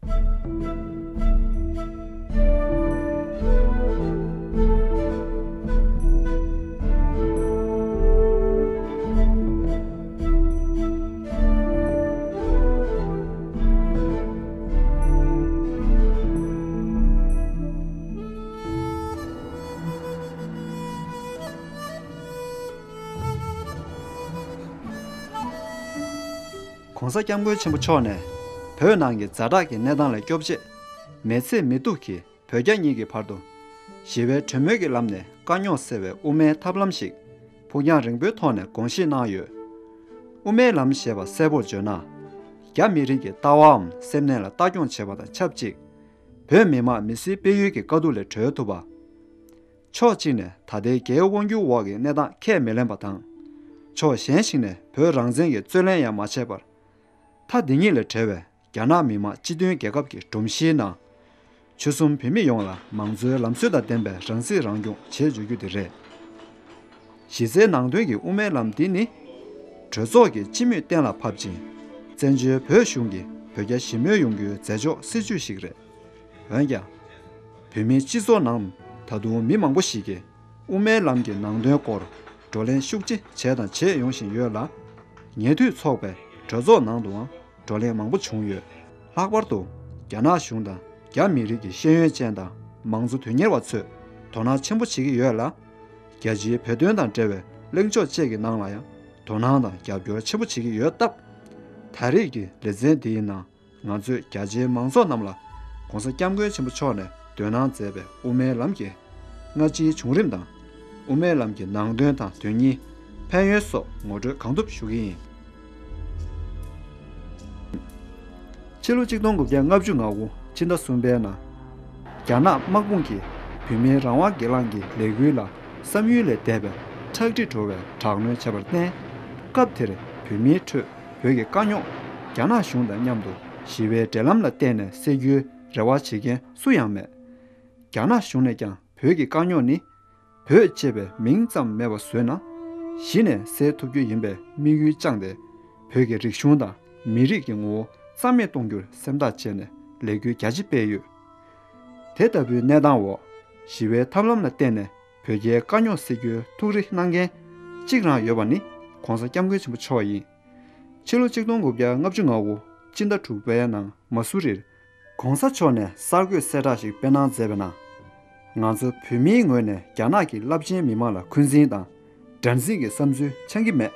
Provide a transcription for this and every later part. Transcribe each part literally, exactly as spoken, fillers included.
༸གོང་ས་༸སྐྱབས་མགོན་ཆེན་པོ་མཆོག་ནས་བོད་ནང་གི་ཛ་དྲག་གི་གནས་སྟངས་ལ་སྐྱོབ་ཆེད། མི་ཚེ་མི་ཐུབ་ཀྱིས་བོད་རྒྱ་གཉིས་ཀྱི་བར་དུ་ཞི་བའི་གྲོས་མོལ་གྱི་ལམ་ནས་དཀའ་རྙོག་སེལ་བའི་དབུ་མའི་ཐབས་ལམ་ཞིག་ཕུགས་རྒྱང་རིང་པོའི་ཐོག་ནས་དགོངས་བཞེས་གནང་ཡོད། དབུ་མའི་ལམ་ཞེས་པ་གསལ་པོར་བརྗོད་ན། རྒྱ་མི་རིགས་ཀྱི་ལྟ་བའམ་སེམས་ནད་ལ་ལྟ་སྐྱོང་བྱེད་པ་དང་ཆབས་ཅིག་བོད་མི་མང་མི་སེར་སྤེལ་ཡུལ་གྱི་དཀའ་སྡུག་ལས་གྲོལ་ཐུབ་པ། ཕྱོགས་གཅིག་ནས་ད་ལྟའི་རྒྱའི་དབང་སྒྱུར་འོག་གི་གནས་སྟངས་ཁས་མི་ལེན་པ་དང་། ཕྱོགས་གཞན་ཞིག་ནས་བོད་རང་བཙན་གྱི་རྩོད་ལེན་ཡང་མ་བྱས་པར། མཐའ་འདི་གཉིས་ལས་བྲལ་བའི་རྒྱ་ནག་མི་དམངས་སྤྱི་མཐུན་རྒྱལ་ཁབ་ཀྱི་སྒྲོམ་གཞིའི་ནང་། ཆོལ་གསུམ་བོད་མི་ཡོངས་ལ་མང་གཙོའི་ལམ་སྲོལ་དང་ལྡན་པའི་རང་སྲིད་རང་སྐྱོང་བྱེད་འཇུག་རྒྱུ་དེ་རེད། གཞི་རྩའི་ནང་དོན་གྱི་དབུ་མའི་ལམ་འདི་ནི། གྲོས་ཚོགས་ཀྱི་སྤྱི་མོས་གཏན་ལ་ཕབ་ཅིང་། བཙན་བྱོལ་བོད་གཞུང་གིས་བོད་རྒྱ་ཞི་མོལ་ཡོང་རྒྱུའི་མཛད་ཕྱོགས་སྲིད་ཇུས་ཤིག་རེད། འོན་ཀྱང་། བོད་མིའི་སྤྱི་ཚོགས་ནང་ད་དུང་མི་མང་པོ་ཞིག་གིས་དབུ་མའི་ལམ་གྱི་ནང་དོན་སྐོར་བགྲོ་གླེང་ཤུགས་ཆེ་བྱས་དང་བྱེད་ཡོང་བཞིན་ཡོད་ལ། ཉེ་དུས་ཚོགས་པའི་གྲོས་ཚོགས་ནང་དུའང་བགྲོ་གླེང་མང་པོ་བྱུང་ཡོད། ལྷག་པར་དུ་རྒྱ་ནག་གཞུང་དང་རྒྱ་མི་རིགས་ཀྱི་ཤེས་ཡོན་ཅན་དང་མང་གཙོ་དོན་གཉེར་བ་ཚོས་དོ་སྣང་ཆེན་པོ་བྱེད་ཀྱི་ཡོད་ལ། རྒྱལ་སྤྱིའི་བོད་དོན་དང་འབྲེལ་བའི་གླེང་ཕྱོགས་བཅས་ཀྱི་ནང་ལ་ཡང་དོ་སྣང་དང་རྒྱབ་སྐྱོར་ཆེན་པོ་བྱེད་ཀྱི་ཡོད་སྟབས། ད་རེས་ཀྱི་ལེ་ཚན་འདིའི་ནང་། ང་ཚོས་རྒྱ་ཆེའི་མང་ཚོགས་རྣམས་ལ་༸གོང་ས་༸སྐྱབས་མགོན་ཆེན་པོ་མཆོག་ནས་འདོན་གནང་མཛད་པའི་དབུ་མའི་ལམ་གྱི་སྔ་ཕྱིའི་བྱུང་རིམ་དང་། དབུ་མའི་ལམ་གྱི་ནང་དོན་དང་དོན་སྙིང་། ཕན་ཡོན་སོགས་ངོ་སྤྲོད་གང་ཐུབ་ཞུ་གི་ཡིན། ཕྱི་ལོ་ཆིག་སྟོང་དགུ་བརྒྱ་ལྔ་བཅུ་ང་དགུ་སྤྱི་ཟླ་གསུམ་པའི་ནང་། རྒྱ་ནག་དམག་དཔུང་གིས་བོད་མིའི་རང་དབང་སྒེར་ལངས་ཀྱི་ལས་འགུལ་ལ་བསམ་ཡུལ་ལས་འདས་པའི་ཁྲག་དྲི་བྲོ་བའི་དྲག་གནོན་བྱས་པར་བརྟེན། སྐབས་དེར་བོད་མིའི་ཁྲོད། བོད་ཀྱི་དཀའ་རྙོག་རྒྱ་ནག་གཞུང་དང་མཉམ་དུ་ཞི་བའི་འབྲེལ་ལམ་ལ་བརྟེན་ནས་སེལ་རྒྱུའི་རེ་བ་བྱེད་མཁན་སུ་ཡང་མེད། རྒྱ་ནག་གཞུང་ནས་ཀྱང་བོད་ཀྱི་དཀའ་རྙོག་ནི། བོད་ཅེས་པའི་མིང་ཙམ་མེད་པ་བཟོས་ན། གཞི་ནས་སེལ་ཐུབ་རྒྱུ་ཡིན་པའི་དམིགས་ཡུལ་བཅངས་ཏེ། བོད་ཀྱི་རིག་གཞུང་དང་མི་རིགས་ཀྱི་ངོ་བོ་རྩ་མེད་གཏོང་རྒྱུར་སེམས་ཐག་བཅད་ནས་ལས་འགུལ་རྒྱ་ཆེ་སྤེལ་ཡོད། དེ་ལྟ་བུའི་གནས་སྟངས་འོག་ཞི་བའི་ཐབས་ལམ་ལ་བརྟེན་ནས། བོད་རྒྱའི་དཀའ་རྙོག་སེལ་རྒྱུའི་ཐུགས་རེ་གནང་མཁན་གཅིག་རང་ཡོད་པ་ནི་༸གོང་ས་༸སྐྱབས་མགོན་ཆེན་པོ་མཆོག་ཡིན། ཕྱི་ལོ་ཆིག་སྟོང་དགུ་བརྒྱ་ལྔ་བཅུ་ང་དགུ་སྤྱི་ཟླ་དྲུག་པའི་ནང་མ་སུ་རིར་༸གོང་ས་མཆོག་ནས་གསར་འགོད་གསལ་བསྒྲགས་ཤིག་སྤེལ་གནང་མཛད་པའི་ནང་། ང་ཚོ་བོད་མིའི་ངོས་ནས་རྒྱ་ནག་གི་རླབས་ཆེན་མི་དམངས་ལ་འཁོན་འཛིན་དང་། དགྲར་འཛིན་གྱི་བསམ་ཚུལ་འཆང་གི་མེད།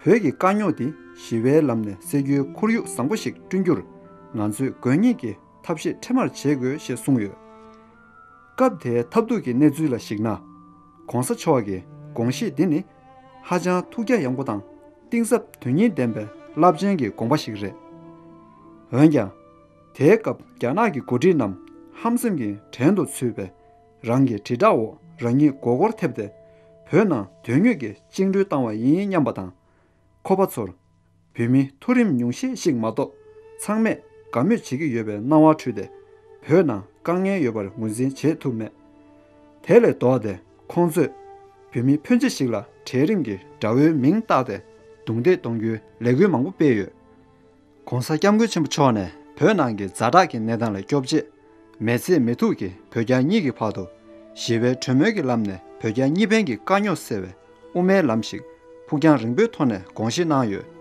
བོད་ཀྱི་དཀའ་རྙོག་འདི་ཞི་བའི་ལམ་ནས་སེལ་རྒྱུའི་ཁོར་ཡུག་བཟང་པོ་ཞིག་བསྐྲུན་རྒྱུར་ང་ཚོས་དགོས་ངེས་ཀྱི་ཐབས་ཤེས་འཕྲལ་མར་བྱེད་དགོས་ཞེས་གསུངས་ཡོད། སྐབས་དེའི་ཐབས་སྡུག་གི་གནས་ཚུལ་ལ་གཞིགས་ན། ༸གོང་ས་མཆོག་གི་དགོངས་གཞི་འདི་ནི་ཧ་ཅང་ཐུགས་རྒྱ་ཡངས་པོ་དང་གཏིང་ཟབ་དོན་སྙིང་ལྡན་པའི་རླབས་ཆེན་གྱི་དགོངས་པ་ཞིག་རེད། འོན་ཀྱང་། དེའི་སྐབས་རྒྱ་ནག་གི་འགོ་ཁྲིད་རྣམས་ཧམ་སེམས་ཀྱི་བྲན་དུ་ཚུད་པའི་རང་གི་དྲིལ་བསྒྲགས་འོག་རང་ཉིད་མགོ་སྐོར་ཐེབས་ཏེ་བོད་ནང་དོན་དངོས་ཀྱི་བཅིངས་འགྲོལ་བཏང་བ་ཡིན་སྙམ་པ་དང་། ཁོ་པ་ཚོར་བོད་མི་མཐོ་རིམ་ཉུང་ཤས་ཤིག་མ་གཏོགས་ཚང་མས་དགའ་མོས་བྱེད་ཀྱི་ཡོད་པའི་སྣང་བ་འཕྲོད་དེ་བོད་ནང་དཀའ་ངལ་ཡོད་པར་ངོས་འཛིན་བྱེད་ཐུབ་མེད། དེ་ལས་ལྡོག་སྟེ་ཁོང་ཚོས་བོད་མི་ཕོན་ཆེ་ཞིག་ལ་གྲལ་རིམ་གྱི་དགྲ་བོའི་མིང་བཏགས་ཏེ་རྡུང་རྡེག་གཏོང་རྒྱུའི་ལས་འགུལ་མང་པོ་སྤེལ་ཡོད། ༸གོང་ས་༸སྐྱབས་མགོན་ཆེན་པོ་མཆོག་ནས་བོད་ནང་གི་ཛ་དྲག་གི་གནས་སྟངས་ལ་སྐྱོབ་ཆེད། མི་ཚེ་མི་ཐུབ་ཀྱིས་བོད་རྒྱ་གཉིས་ཀྱི་བར་དུ་ཞི་བའི་གྲོས་མོལ་གྱི་ལམ་ནས་བོད་རྒྱ་གཉིས་ཕན་གྱི་དཀའ་རྙོག་སེལ་བའི་དབུ་མའི་ལམ་ཞིག་ཕུགས་རྒྱང་རིང་པོའི་ཐོག་ནས་དགོངས་བཞེས་གནང་ཡོད།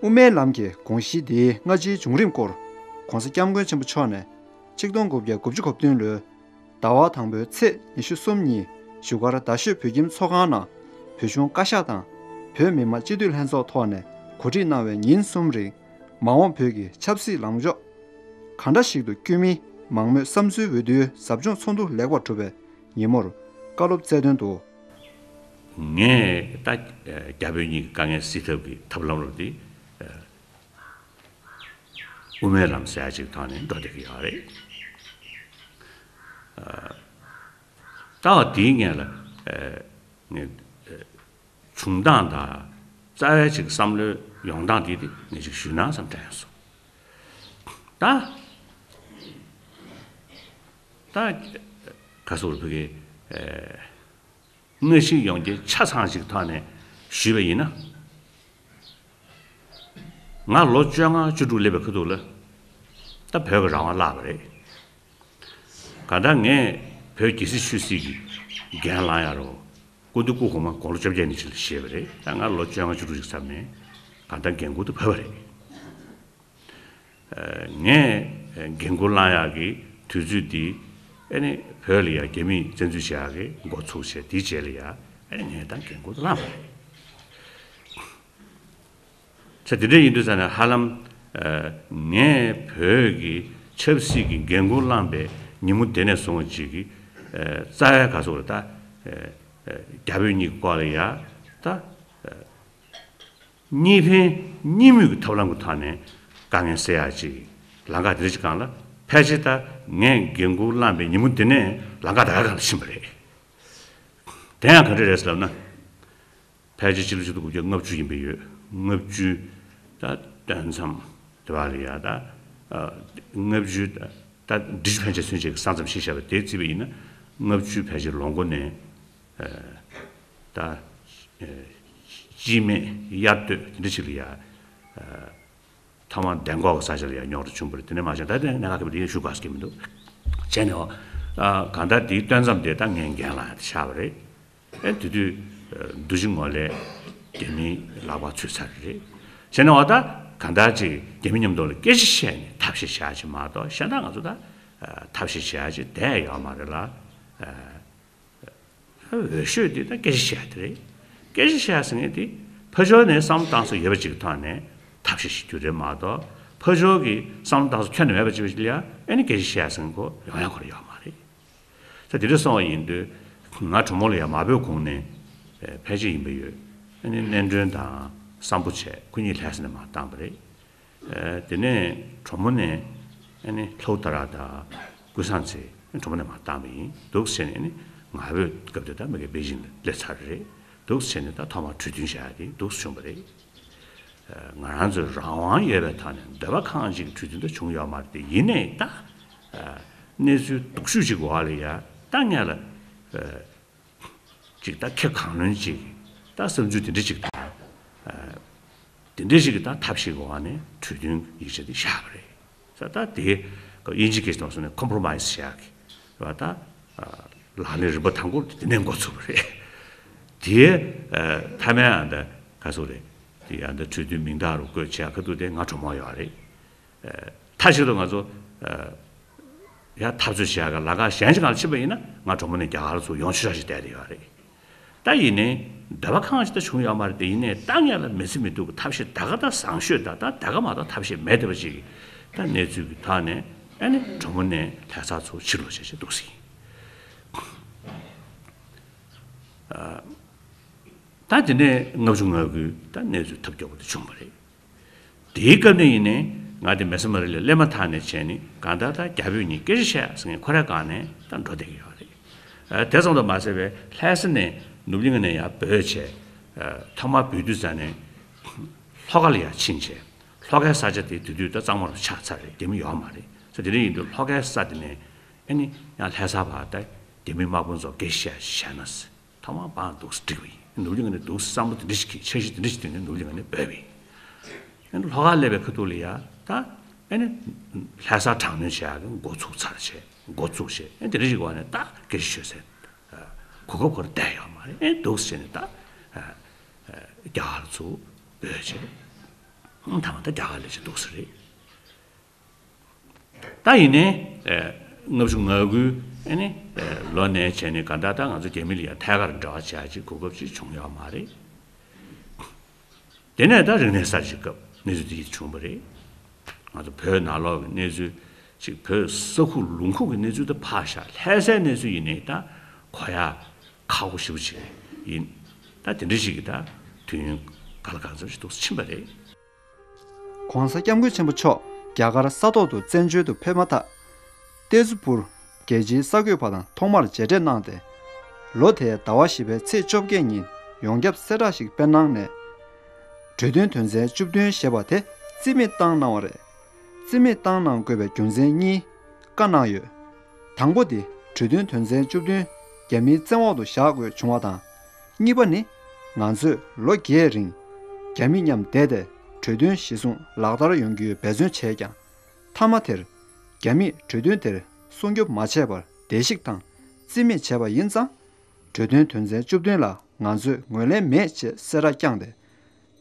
དབུ་མའི་ལམ་གྱི་དགོངས་གཞི་འདིའི་སྔ་ཕྱིའི་བྱུང་རིམ་སྐོར་༸གོང་ས་༸སྐྱབས་མགོན་ཆེན་པོ་མཆོག་ནས་ཆིག་སྟོང་དགུ་བརྒྱ་དགུ་བཅུ་གོ་བདུན་ལོའི་ཟླ་བ་དང་པོའི་ཚེས་ཉི་ཤུ་གསུམ་ཉིན་བཞུགས་སྒར་རྡ་ཤོད་བོད་ཁྱིམ་ཚོགས་ཁང་ནང་བོད་གཞུང་བཀའ་ཤག་དང་བོད་མི་མང་སྤྱི་འཐུས་ལྷན་ཚོགས་ཐོག་ནས་གོ་སྒྲིག་གནང་བའི་ཉིན་གསུམ་རིང་མ་འོངས་བོད་ཀྱི་ཆབ་སྲིད་ལངས་ཕྱོགས་གང་འདྲ་ཞིག་ཏུ་བསྐྱོད་མིན་མང་མོས་བསམ་ཚུལ་འོས་བསྡུའི་ཟབ་སྦྱོང་ཚོགས་འདུ་ལེགས་པར་གྲུབ་པའི་ཉིན་མོར་བཀའ་སློབ་སྩལ་དོན་དུ། ངས་ད་རྒྱ་བོད་གཉིས་ཀྱི་དཀའ་ངལ་སེལ་ཐབས་ཀྱི་ཐབས་ལམ་རུ་དེ་དབུ་མའི་ལམ་ཟེར་ཡ་ཅིག་ཐོག་ནས་འགྲོ་བསྡད་ཀྱི་ཡོད་རེད། ད་བ་དེའི་སྔོན་ལ་ངས་བྱུང་སྟངས་དང་རྩ་བའི་ཅིག་བསམ་བློའི་ཡོང་སྟངས་དེ་དེ་ངས་ཅིག་ཞུས་ན་བསམ་དྲན་སོང་། ད་ད་ག་སོགས་བོད་ཀྱི་དངོས་གཞི་ཡོང་རྒྱུ་ཆ་ཚང་ཞིག་ཐོག་ནས་ཞུས་པ་ཡིན་ན། ང་ལོ་བཅོ་ལྔ་བཅུ་དྲུག་སླེབས་པའི་ཁ་ཐུག་ལ་ ད་བོད་ཀྱི་རང་དབང་བརླག་པ་རེད། གང་ལྟར་ངས་བོད་རྒྱལ་སྲིད་ཆོས་སྲིད་ཀྱི་འགན་བླངས་ཡ་རོ། སྐུ་མདུན་སྐུ་གོང་མ་དགུང་ལོ་བཅོ་བརྒྱད་ནས་ཕྱིན་ལ་བཞེས་པ་རེད། ད་ང་ལོ་བཅོ་ལྔ་བཅུ་དྲུག་ཅིག་ཙམ་ནས་གང་ལྟར་འགན་འཁུར་དུ་བབས་པ་རེད། ངས་འགན་འཁུར་བླངས་ཡག་གི་དུས་ཚོད་འདི་ཨ་ནི་བོད་ལ་ཡ་རྒྱ་མིས་བཙན་འཛུལ་བྱེད་ཡག་གི་འགོ་ཚུགས་བྱས་དེའི་རྗེས་ལ་ཡ་ཨ་ནི་ངས་ད་འགན་འཁུར་བླངས་པ་རེད། ས་དེ་འདྲ་ཡིན་དུས་ཙ་ན་ཧ་ལམ་ངས་བོད་ཀྱི་ཆབ་སྲིད་ཀྱི་འགན་འཁུར་བླངས་པའི་ཉིན་མོ་དེ་ནས་བཟུང་བ་ཅིག་གི་རྩ་བའི་ག་ཚོད་རེད་ད། རྒྱ་བོད་གཉིས་ཀྱི་སྐོར་ལ་ཡ་ད། གཉིས་ཕན་གཉིས་མུས་ཀྱི་ཐབས་ལམ་གྱི་ཐོག་ནས་དཀའ་ངལ་སེལ་ཡག་ཅིག་ལམ་ཁ་དེ་འདྲ་ཅིག་སྒང་ལ་ཕལ་ཆེར་ད་ངས་འགན་འཁུར་བླངས་པའི་ཉིན་མོ་དེ་ནས་ལམ་ཁ་ད་ག་སྒང་ལ་ཕྱིན་པ་རེད། དེ་ཡང་ག་འདྲ་རེད་ཟེར་ལབ་ན། ཕལ་ཆེར་ཕྱི་ལོ་ཆིག་སྟོང་དགུ་བརྒྱ་ལྔ་བཅུ་ཡིན་པ་ཡོད། ལྔ་བཅུ་ད་སྟོན་མཚམས་དེ་བ་ལ་ཡ་ད། ལྔ་བཅུ་ད་འབྲི་ཆུ་ཕན་ཆད་ཚུན་ཆད་ཀྱི་ས་མཚམས་ཞེས་བྱ་བ་དེ་བརྩིས་པ་ཡིན་ན། ལྔ་བཅུ་ཕལ་ཆེར་ལོ་མགོ་ནས་ད་སྤྱི་སྨད་དབྱར་སྟོད་དེ་འདྲ་ཞིག་ལ་ཡ། ཐ་མ་འདན་ཁོག་གི་ས་ཆ་ལ་ཡང་རྙོག་དྲ་བྱུང་བ་རེད། དེ་ནས་མ་བྱུང་ད་ལྟ་གནད་འགག་ཁེ་པོ་དེ་ཡང་ཞུ་དགོས་ཀྱི་མི་འདུག་བྱས་ནས་ཨོ། གང་ལྟར་དེའི་སྟོན་མཚམས་དེ་ད་ངས་འགན་བླངས་ཡག་ཆགས་པ་རེད། ཨེ་དེ་དུས་འདུ་བྱེད་ངོ་ལས་རྒྱ་མིའི་ལག་པར་ཚུད་ཚར་རེད། བྱས་ནས་ཨོ་ད་གང་ལྟར་ཅིག་རྒྱ་མི་མཉམ་དུ་ལ་སྐད་ཆ་བཤད་ནས་ཐབས་ཤེས་བྱ་ཆེད་མ་གཏོགས་གཞན་དག་ང་ཚོ་ད་ཐབས་ཤེས་བྱ་ཆེད་བསྡད་ཡོད་མ་རེད་ལ། འོས་ཤོས་དེ་ད་སྐད་ཆ་བཤད་དེ་རེད། སྐད་ཆ་བཤད་ཟེར་མཁན་དེ་ཕར་ཕྱོགས་ནས་བསམ་བློ་བཏང་ས་ཡོད་པ་ཅིག་གི་ཐོག་ནས་ཐབས་ཤེས་ཤིག་རྒྱུ་རེད་མ་གཏོགས། ཕར་ཕྱོགས་ཀྱི་བསམ་བློ་བཏང་ས་ཁྱོན་ནས་མེད་པ་ཅིག་ལ་ཨེ་ནི་སྐད་ཆ་བཤད་ཟེར་མཁན་ཁོ་ཡོང་ཡ་ཁོ་ར་ཡོད་མ་རེད། ད་དེ་འདྲ་སོང་བ་ཡིན་དུས་ང་གྲོ་མོ་ལ་ཡ་མ་བོས་གོང་ནས་ཕལ་ཆེར་ཡིན་པ་ཡོད། ཨེ་ནི་གནས་མགྲོན་དང་བསམ་པོ་བྱས་ཁོ་གཉིས་ལྷ་ས་ནས་མར་བཏང་བ་རེད། དེ་ནས་གྲོ་མོ་ནས་ཨ་ནི་ལྷོ་ད་ར་དང་ཀུན་བཟང་ཚེ་གྲོ་མོ་ནས་མར་བཏང་བ་ཡིན་འདུག་ཟེར་ནས་ཨ་ནི་ང་བོད་སྐབས་དེ་ད་མ་གི་པེ་ཅིང་ལ་སླེབས་ཚར་རེད་འདུག་ཟེར་ནས་ད་ཐོག་མར་གྲོས་མཐུན་བཞག་ཡ་དེ་འདུག་བྱུང་བ་རེད། ང་རང་ཚོའི་རང་དབང་ཡོད་པའི་ཐོག་ནས་འདོད་པ་ཁེངས་ཅིག་གྲོས་མཐུན་ད་བྱུང་ཡོད་མ་རེད་དེ་ཡིན་ནའི་ད་གནས་ཚུལ་སྡུག་ཤོས་ཅིག་འོག་ལ་ཡ་ད་ངས་ལ། ཅིག་ད་ཁེ་གང་ལོན་ཅིག་ད་བསམ་ཚུལ་དེ་འདྲ་ཅིག་དང་། དེ་འདྲ་ཞིག་གི་ད་ཐབས་ཤེས་ཀྱི་འོག་ནས་གྲོས་མཐུན་ཡིག་ཆ་དེ་བཞག་པ་རེད། ས་ད་དེ་དབྱིན་ཇི་སྐད་ཐོག་སོང་ནས་ཁོམ་པོ་རོ་མའི་སི་བྱ་གི་རེད་བ། ད་ལག་ལེན་རིམ་པ་དང་པོ་དེ་ནས་འགོ་ཚུགས་པ་རེད། དེའི་མཐའ་མའི་ཨ་ད་ག་སོ་རེད། དེ་ཨ་ད་གྲོས་མཐུན་མིང་རྟགས་རུ་བཀོད་བྱས་ཁ་ཐུག་དེ་ང་གྲོ་མོ་ཡོད་རེད། མཐའ་གཅིག་ཏུ་ང་ཚོ་ཡང་འཐབ་རྩོད་བྱེད་ཡག་གི་ལམ་ཁ་གཞན་ཞིག་སྒང་ལ་ཕྱིན་པ་ཡིན་ན་ང་གྲོ་མོ་ནས་རྒྱ་གར་ལ་ཚུར་ཡོང་ཆོག་ཤག་ཅིག་བསྡད་དེ་ཡོད་རེད། ད་ཡིན་ནའི་འདོད་པ་ཁེངས་ཤིག་ད་བྱུང་ཡོད་མ་རེད་དེ་ཡིན་ནའི་ད་ངས་ལ་མི་ཚེ་མི་སྡུག་གི་ཐབས་ཤེས་ད་ག་ད་བཟང་ཤོས་ད་ད་ད་ག་མ་གཏོགས་ཐབས་ཤེས་མེད་བསྡད་པ་ཅིག་ད་གནས་ཚུལ་གི་ཐོག་ནས་ཨ་ནི་གྲོ་མོ་ནས་ལྷ་སར་ཚུར་ཕྱིར་ལོག་བྱས་བྱས་འདུག་ཟིན། ད་དེ་ནས་ལྔ་བཅུ་ང་དགུའི་ད་གནས་ཚུལ་ཐབས་སྐྱོ་པོ་དེ་བྱུང་བ་རེད། དེའི་སྐབས་ནས་ཡིན་ནའི་ང་དེ་མེ་ས་མ་རི་ལ་སླེབས་མ་ཐག་ནས་བྱས་ནས་གང་ལྟར་ད་རྒྱ་བོད་གཉིས་སྐད་ཆ་བཤད་ཟེར་མཁན་ཁོ་རའི་སྒང་ནས་ད་འགྲོ་བསྡད་ཀྱི་ཡོད་རེད། ཨ་དེ་ཙམ་དུ་མ་ཟད་པའི་ལྷ་ས་ནས་ནུབ་གླིང་ནས་ཡར་བྲོས་བྱས། ཨ་ཐོག་མར་བྲོས་དུས་ཙ་ནས་ལྷོ་ཁ་ལ་ཡར་ཕྱིན་བྱས། ལྷོ་ཁའི་ས་ཆ་དེ་དེ་དུས་ད་གཙང་མ་རུ་ཆགས་ཚར་རེད། རྒྱ་མི་ཡོད་མ་རེད། ས་དེ་འདྲ་ཡིན་དུས་ལྷོ་ཁའི་ས་དེ་ནས་ཨ་ནི་ཡང་ལྷ་ས་བར་ད་རྒྱ་མི་དམག་དཔོན་ཚོ་སྐད་ཆ་བཤད་ན་ཟེར། ཐོག་མར་བང་འདུག་སེ་བསྒྲིགས་པ་ཡིན། ནུབ་གླིང་ནས་འདུག་སེ་བསམ་བློ་དེ་འདྲ་ཞིག་གིས་འཆར་གཞི་དེ་འདྲ་ཞིག་བཏིང་ནས་ནུབ་གླིང་ནས་བྲོས་པ་ཡིན། ཨ་ནི་ལྷོ་ཁ་སླེབས་པའི་ཁ་ཐུག་ལ་ཡ་ད་ཨ་ནི་ལྷ་སར་དྲག་གནོན་བྱེད་ཡག་གི་འགོ་ཚུགས་ཚར་བྱས་འགོ་བཙུགས་བྱས་ཨ་ནི་དེ་འདྲ་ཞིག་གི་འོག་ནས་ད་སྐད་ཆ་ཤོད་སའི་གོ་སྐབས་ཁོ་རང་བསྡད་ཡོད་མ་རེད། ཨ་ནི་འདུག་སེ་བྱས་ནས་ད་རྒྱ་གར་ཚུར་བྲོས་བྱས་ཐ་མ་ད་རྒྱ་གར་སླེབས་བྱས་འདུག་སེ་རེད། ད་ཡིན་ནའི་ལྔ་བཅུ་ང་དགུའི་ཨ་ནི་ལོ་ནས་བྱས་ནས་གང་ལྟར་ད་ང་ཚོ་རྒྱ་མི་ལ་ཡང་ཐད་ཀར་འབྲེལ་བ་བྱ་ཡག་ཅིག་གོ་སྐབས་ཅིག་བྱུང་ཡོད་མ་རེད། དེ་ནས་ད་རིག་གནས་གསར་བརྗེའི་སྐབས་གནས་ཚུལ་དེ་ཡིད་བྱུང་བ་རེད། ང་ཚོ་བོད་ནང་ལོགས་ཀྱི་གནས་ཚུལ་ཅིག་བོད་ས་ཁུག་ལུང་ཁུག་གི་གནས་ཚུལ་དེ་ཕར་བཞག་ལྷ་སའི་གནས་ཚུལ་ཡིན་ནའི་ད་གོ་ཡག་ཁག་པོ་ཞེ་པོ་ཅིག་ཡིན། ད་དེ་འདྲ་ཞིག་གི་ད་དུས་ཡུན་ག་ལ་གང་འཚམ་ཞིག་འདུག་ཕྱིན་པ་རེད། ༸གོང་ས་༸སྐྱབས་མགོན་ཆེན་པོ་མཆོག་རྒྱ་གར་ས་ཐོག་ཏུ་བཙན་བྱོལ་དུ་ཕེབས་མ་ཐག་ཏེ་ཛུ་པུར་རྒྱལ་སྤྱིའི་གསར་འགོད་པ་དང་ཐོག་མར་མཇལ་འཕྲད་གནང་སྟེ། ལོ་དེའི་ཟླ་བ་བཞི་པའི་ཚེས་བཅོ་བརྒྱད་ཉིན་ཡོངས་ཁྱབ་གསལ་བསྒྲགས་ཤིག་སྤེལ་གནང་ནས། གྲོས་མཐུན་དོན་ཚན་བཅུ་བདུན་ཞེས་པ་དེ་རྩིས་མེད་བཏང་གནང་བ་རེད། རྩིས་མེད་བཏང་གནང་དགོས་པའི་རྒྱུ་མཚན་གཉིས་བཀའ་གནང་ཡོད། དང་པོ་དེ་གྲོས་མཐུན་དོན་ཚན་བཅུ་བདུན་རྒྱ་མིའི་བཙན་འོག་ཏུ་བཞག་དགོས་བྱུང་བ་དང་། གཉིས་པ་ནི། ང་ཚོས་ལོ་བརྒྱད་རིང་རྒྱ་མི་མཉམ་བསྡད་དེ་གྲོས་མཐུན་གཞི་བཟུང་ལག་བསྟར་ཡོང་རྒྱུའི་འབད་བརྩོན་བྱས་ཀྱང་། མཐའ་མ་དེར་ རྒྱ་མིས་གྲོས་མཐུན་དེར་སྲུང་སྐྱོབ་མ་བྱས་པར་བརྡལ་བཤིག་དང་རྩིས་མེད་བྱས་པ་ཡིན་ཙང་། གྲོས་མཐུན་དོན་ཚན་བཅུ་བདུན་ལ་ང་ཚོས་ངོས་ལེན་མེད་ཅེས་གསལ་བསྒྲགས་བསྐྱངས་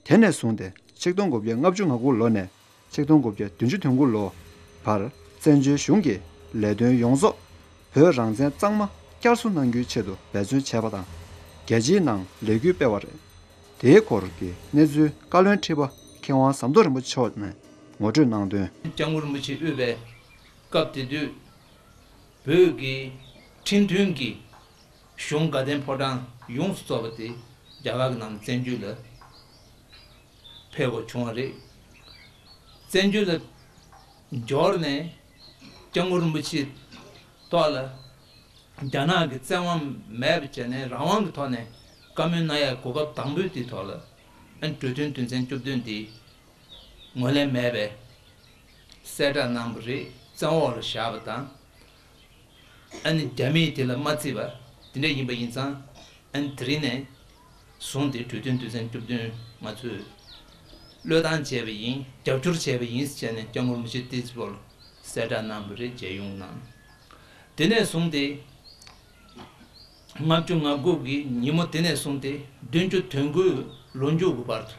ཏེ། དེ་ནས་བཟུང་སྟེ་ཆིག་སྟོང་དགུ་བརྒྱ་ལྔ་བཅུ་ང་དགུ་ལོ་ནས་ཆིག་སྟོང་དགུ་བརྒྱ་བདུན་ཅུ་དོན་དགུ་ལོ་བར་བཙན་བྱོལ་གཞུང་གི་ལས་དོན་ཡོངས་རྫོགས་བོད་རང་བཙན་གཙང་མ་བསྐྱར་གསོ་གནང་རྒྱུའི་ཆེད་དུ་འབད་བརྩོན་བྱས་པ་དང་། རྒྱལ་སྤྱིའི་ནང་ལས་འགུལ་སྤེལ་བ་རེད། དེའི་སྐོར་གྱི་གནས་ཚུལ་བཀའ་བློན་ཁྲི་པ་མཁས་དབང་ཟམ་གདོང་རིན་པོ་ཆེ་མཆོག་ནས་ངོ་སྤྲོད་གནང་དོན། སྐྱབས་མགོན་རིན་པོ་ཆེས་དབུས་པའི་སྐབས་དེ་དུས་བོད་ཀྱི་ཁྲིམས་མཐུན་གྱི་གཞུང་དགའ་ལྡན་ཕོ་བྲང་ཡོངས་སུ་རྫོགས་པ་དེ་རྒྱ་གར་གྱི་ནང་བཙན་བྱོལ་ལ་ཕེབས་དགོས་བྱུང་བ་རེད། བཙན་བྱོལ་ལ་འབྱོར་ནས་སྐྱབས་མགོན་རིན་པོ་ཆེའི་ཐོག་ལ་རྒྱ་ནག་གི་བཙན་དབང་མེད་པ་བྱས་ནས་རང་དབང་གི་ཐོག་ནས་བཀའ་མོལ་གནང་ཡའི་གོ་སྐབས་དང་པོའི་དེའི་ཐོག་ལ་ཨ་ནི་གྲོས་མཐུན་དོན་ཚན་བཅུ་བདུན་དེ་ངོས་ལེན་མེད་པའི་གསལ་བསྒྲགས་གནང་བ་རེད། བཙན་འོག་ལ་བཞག་པ་དང་། ཨ་ནི་རྒྱ་མིས་དེ་ལ་མ་བརྩིས་པ་དེ་འདྲ་ཡིན་པ་ཡིན་ཙང་། ཨ་ནི་དེ་རིང་ནས་བཟུང་སྟེ་གྲོས་མཐུན་དོན་ཚན་བཅུ་བདུན་ང་ཚོས་བློས་བཏང་བྱས་པ་ཡིན། རྒྱབ་སྐྱོར་བྱས་པ་ཡིན་ཟེར་བྱས་ནས་སྐྱབས་མགོན་རིན་པོ་ཆེ་ཏི་སི་པོར་གསལ་བསྒྲགས་གནང་བ་རེད། མཇལ་ཡོང་གནང་། དེ་ནས་བཟུང་སྟེ་ལྔ་བཅུ་ང་དགུ་གི་ཉིན་མོ་དེ་ནས་བཟུང་སྟེ་བདུན་ཅུ་དོན་དགུའི་ལོ་མཇུག་གི་བར་དུ་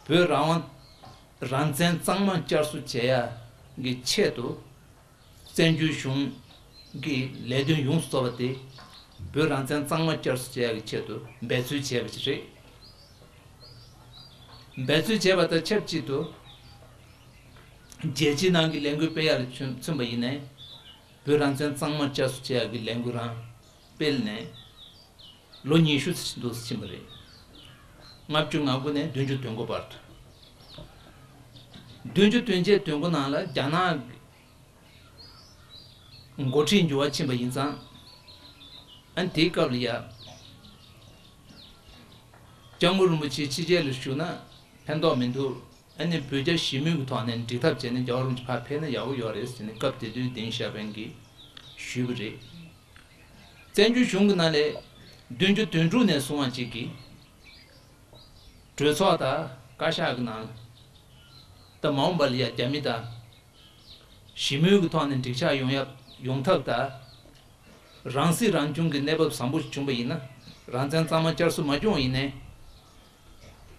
བོད་རང་དབང་རང་བཙན་གཙང་མ་བསྐྱར་གསོ་བྱེད་ཡ་གི་ཆེད་དུ། བཙན་བྱོལ་གཞུང་གི་ལས་དོན་ཡོངས་སུ་རྫོགས་པ་དེ་བོད་རང་བཙན་གཙང་མ་བསྐྱར་གསོ་བྱེད་ཡག་གི་ཆེད་དུ་འབད་རྩོལ་བྱས་པ་ཞིག་རེད། འབད་རྩོལ་བྱས་པ་དང་ཆབས་ཅིག་ཏུ་རྒྱལ་སྤྱིའི་ནང་གི་ལས་འགུལ་སྤེལ་ཡག་ལ་མཚོན་མཚོན་པ་ཡིན་ནའི་བོད་རང་བཙན་གཙང་མ་བསྐྱར་གསོ་བྱེད་ཡག་གི་ལས་འགུལ་རང་སྤེལ་ནས་ལོ་ཉི་ཤུ་ཙམ་འདུག་ཕྱིན་པ་རེད། ལྔ་བཅུ་ང་དགུ་ནས་བདུན་ཅུ་དོན་དགུ་བར་དུ། བདུན་ཅུ་དོན་བརྒྱད་དོན་དགུ་ནང་ལ་རྒྱ་ནག་འགོ་ཁྲིད་འགྱུར་བ་ཕྱིན་པ་ཡིན་ཙང་། ཨ་ནི་དེའི་སྐབས་ལ་ཡ། སྐྱབས་མགོན་རིན་པོ་ཆེ་ཕྱི་རྒྱལ་ལ་བཞུགས་ན་ཕན་ཐོགས་མི་འདུག་ཨ་ནི་བོད་རྒྱ་ཞི་མོལ་གྱི་ཐོག་ནས་འགྲིག་ཐབས་བྱས་ནས་རྒྱལ་བ་རིན་པོ་ཆེ་ཕར་ཕེབས་ན་ཡག་པོ་ཡོད་རེད་ཟེར་ནས་སྐབས་དེ་དུས་ཏེང་ཞའོ་ཕིང་གིས་ཞུས་པ་རེད། བཙན་བྱོལ་གཞུང་གི་ནང་ལས་བདུན་ཅུ་དོན་དྲུག་ནས་བཟུང་བ་ཅིག་གིས་གྲོས་ཚོགས་དང་བཀའ་ཤག་གི་ནང་ད་མ་འོངས་པ་ལ་ཡ་རྒྱ་མི་དང་ཞི་མོལ་གྱི་ཐོག་ནས་འགྲིག་ཆགས་ཡོང་ཡ་ཡོང་ཐབས་དང་། རང་སྲིད་རང་སྐྱོང་གི་གནས་བབ་བཟང་པོ་ཞིག་བྱུང་པ་ཡིན་ན། རང་བཙན་གཙང་མ་བསྐྱར་གསོ་མ་བྱུང་བ་ཡིན་ནའི།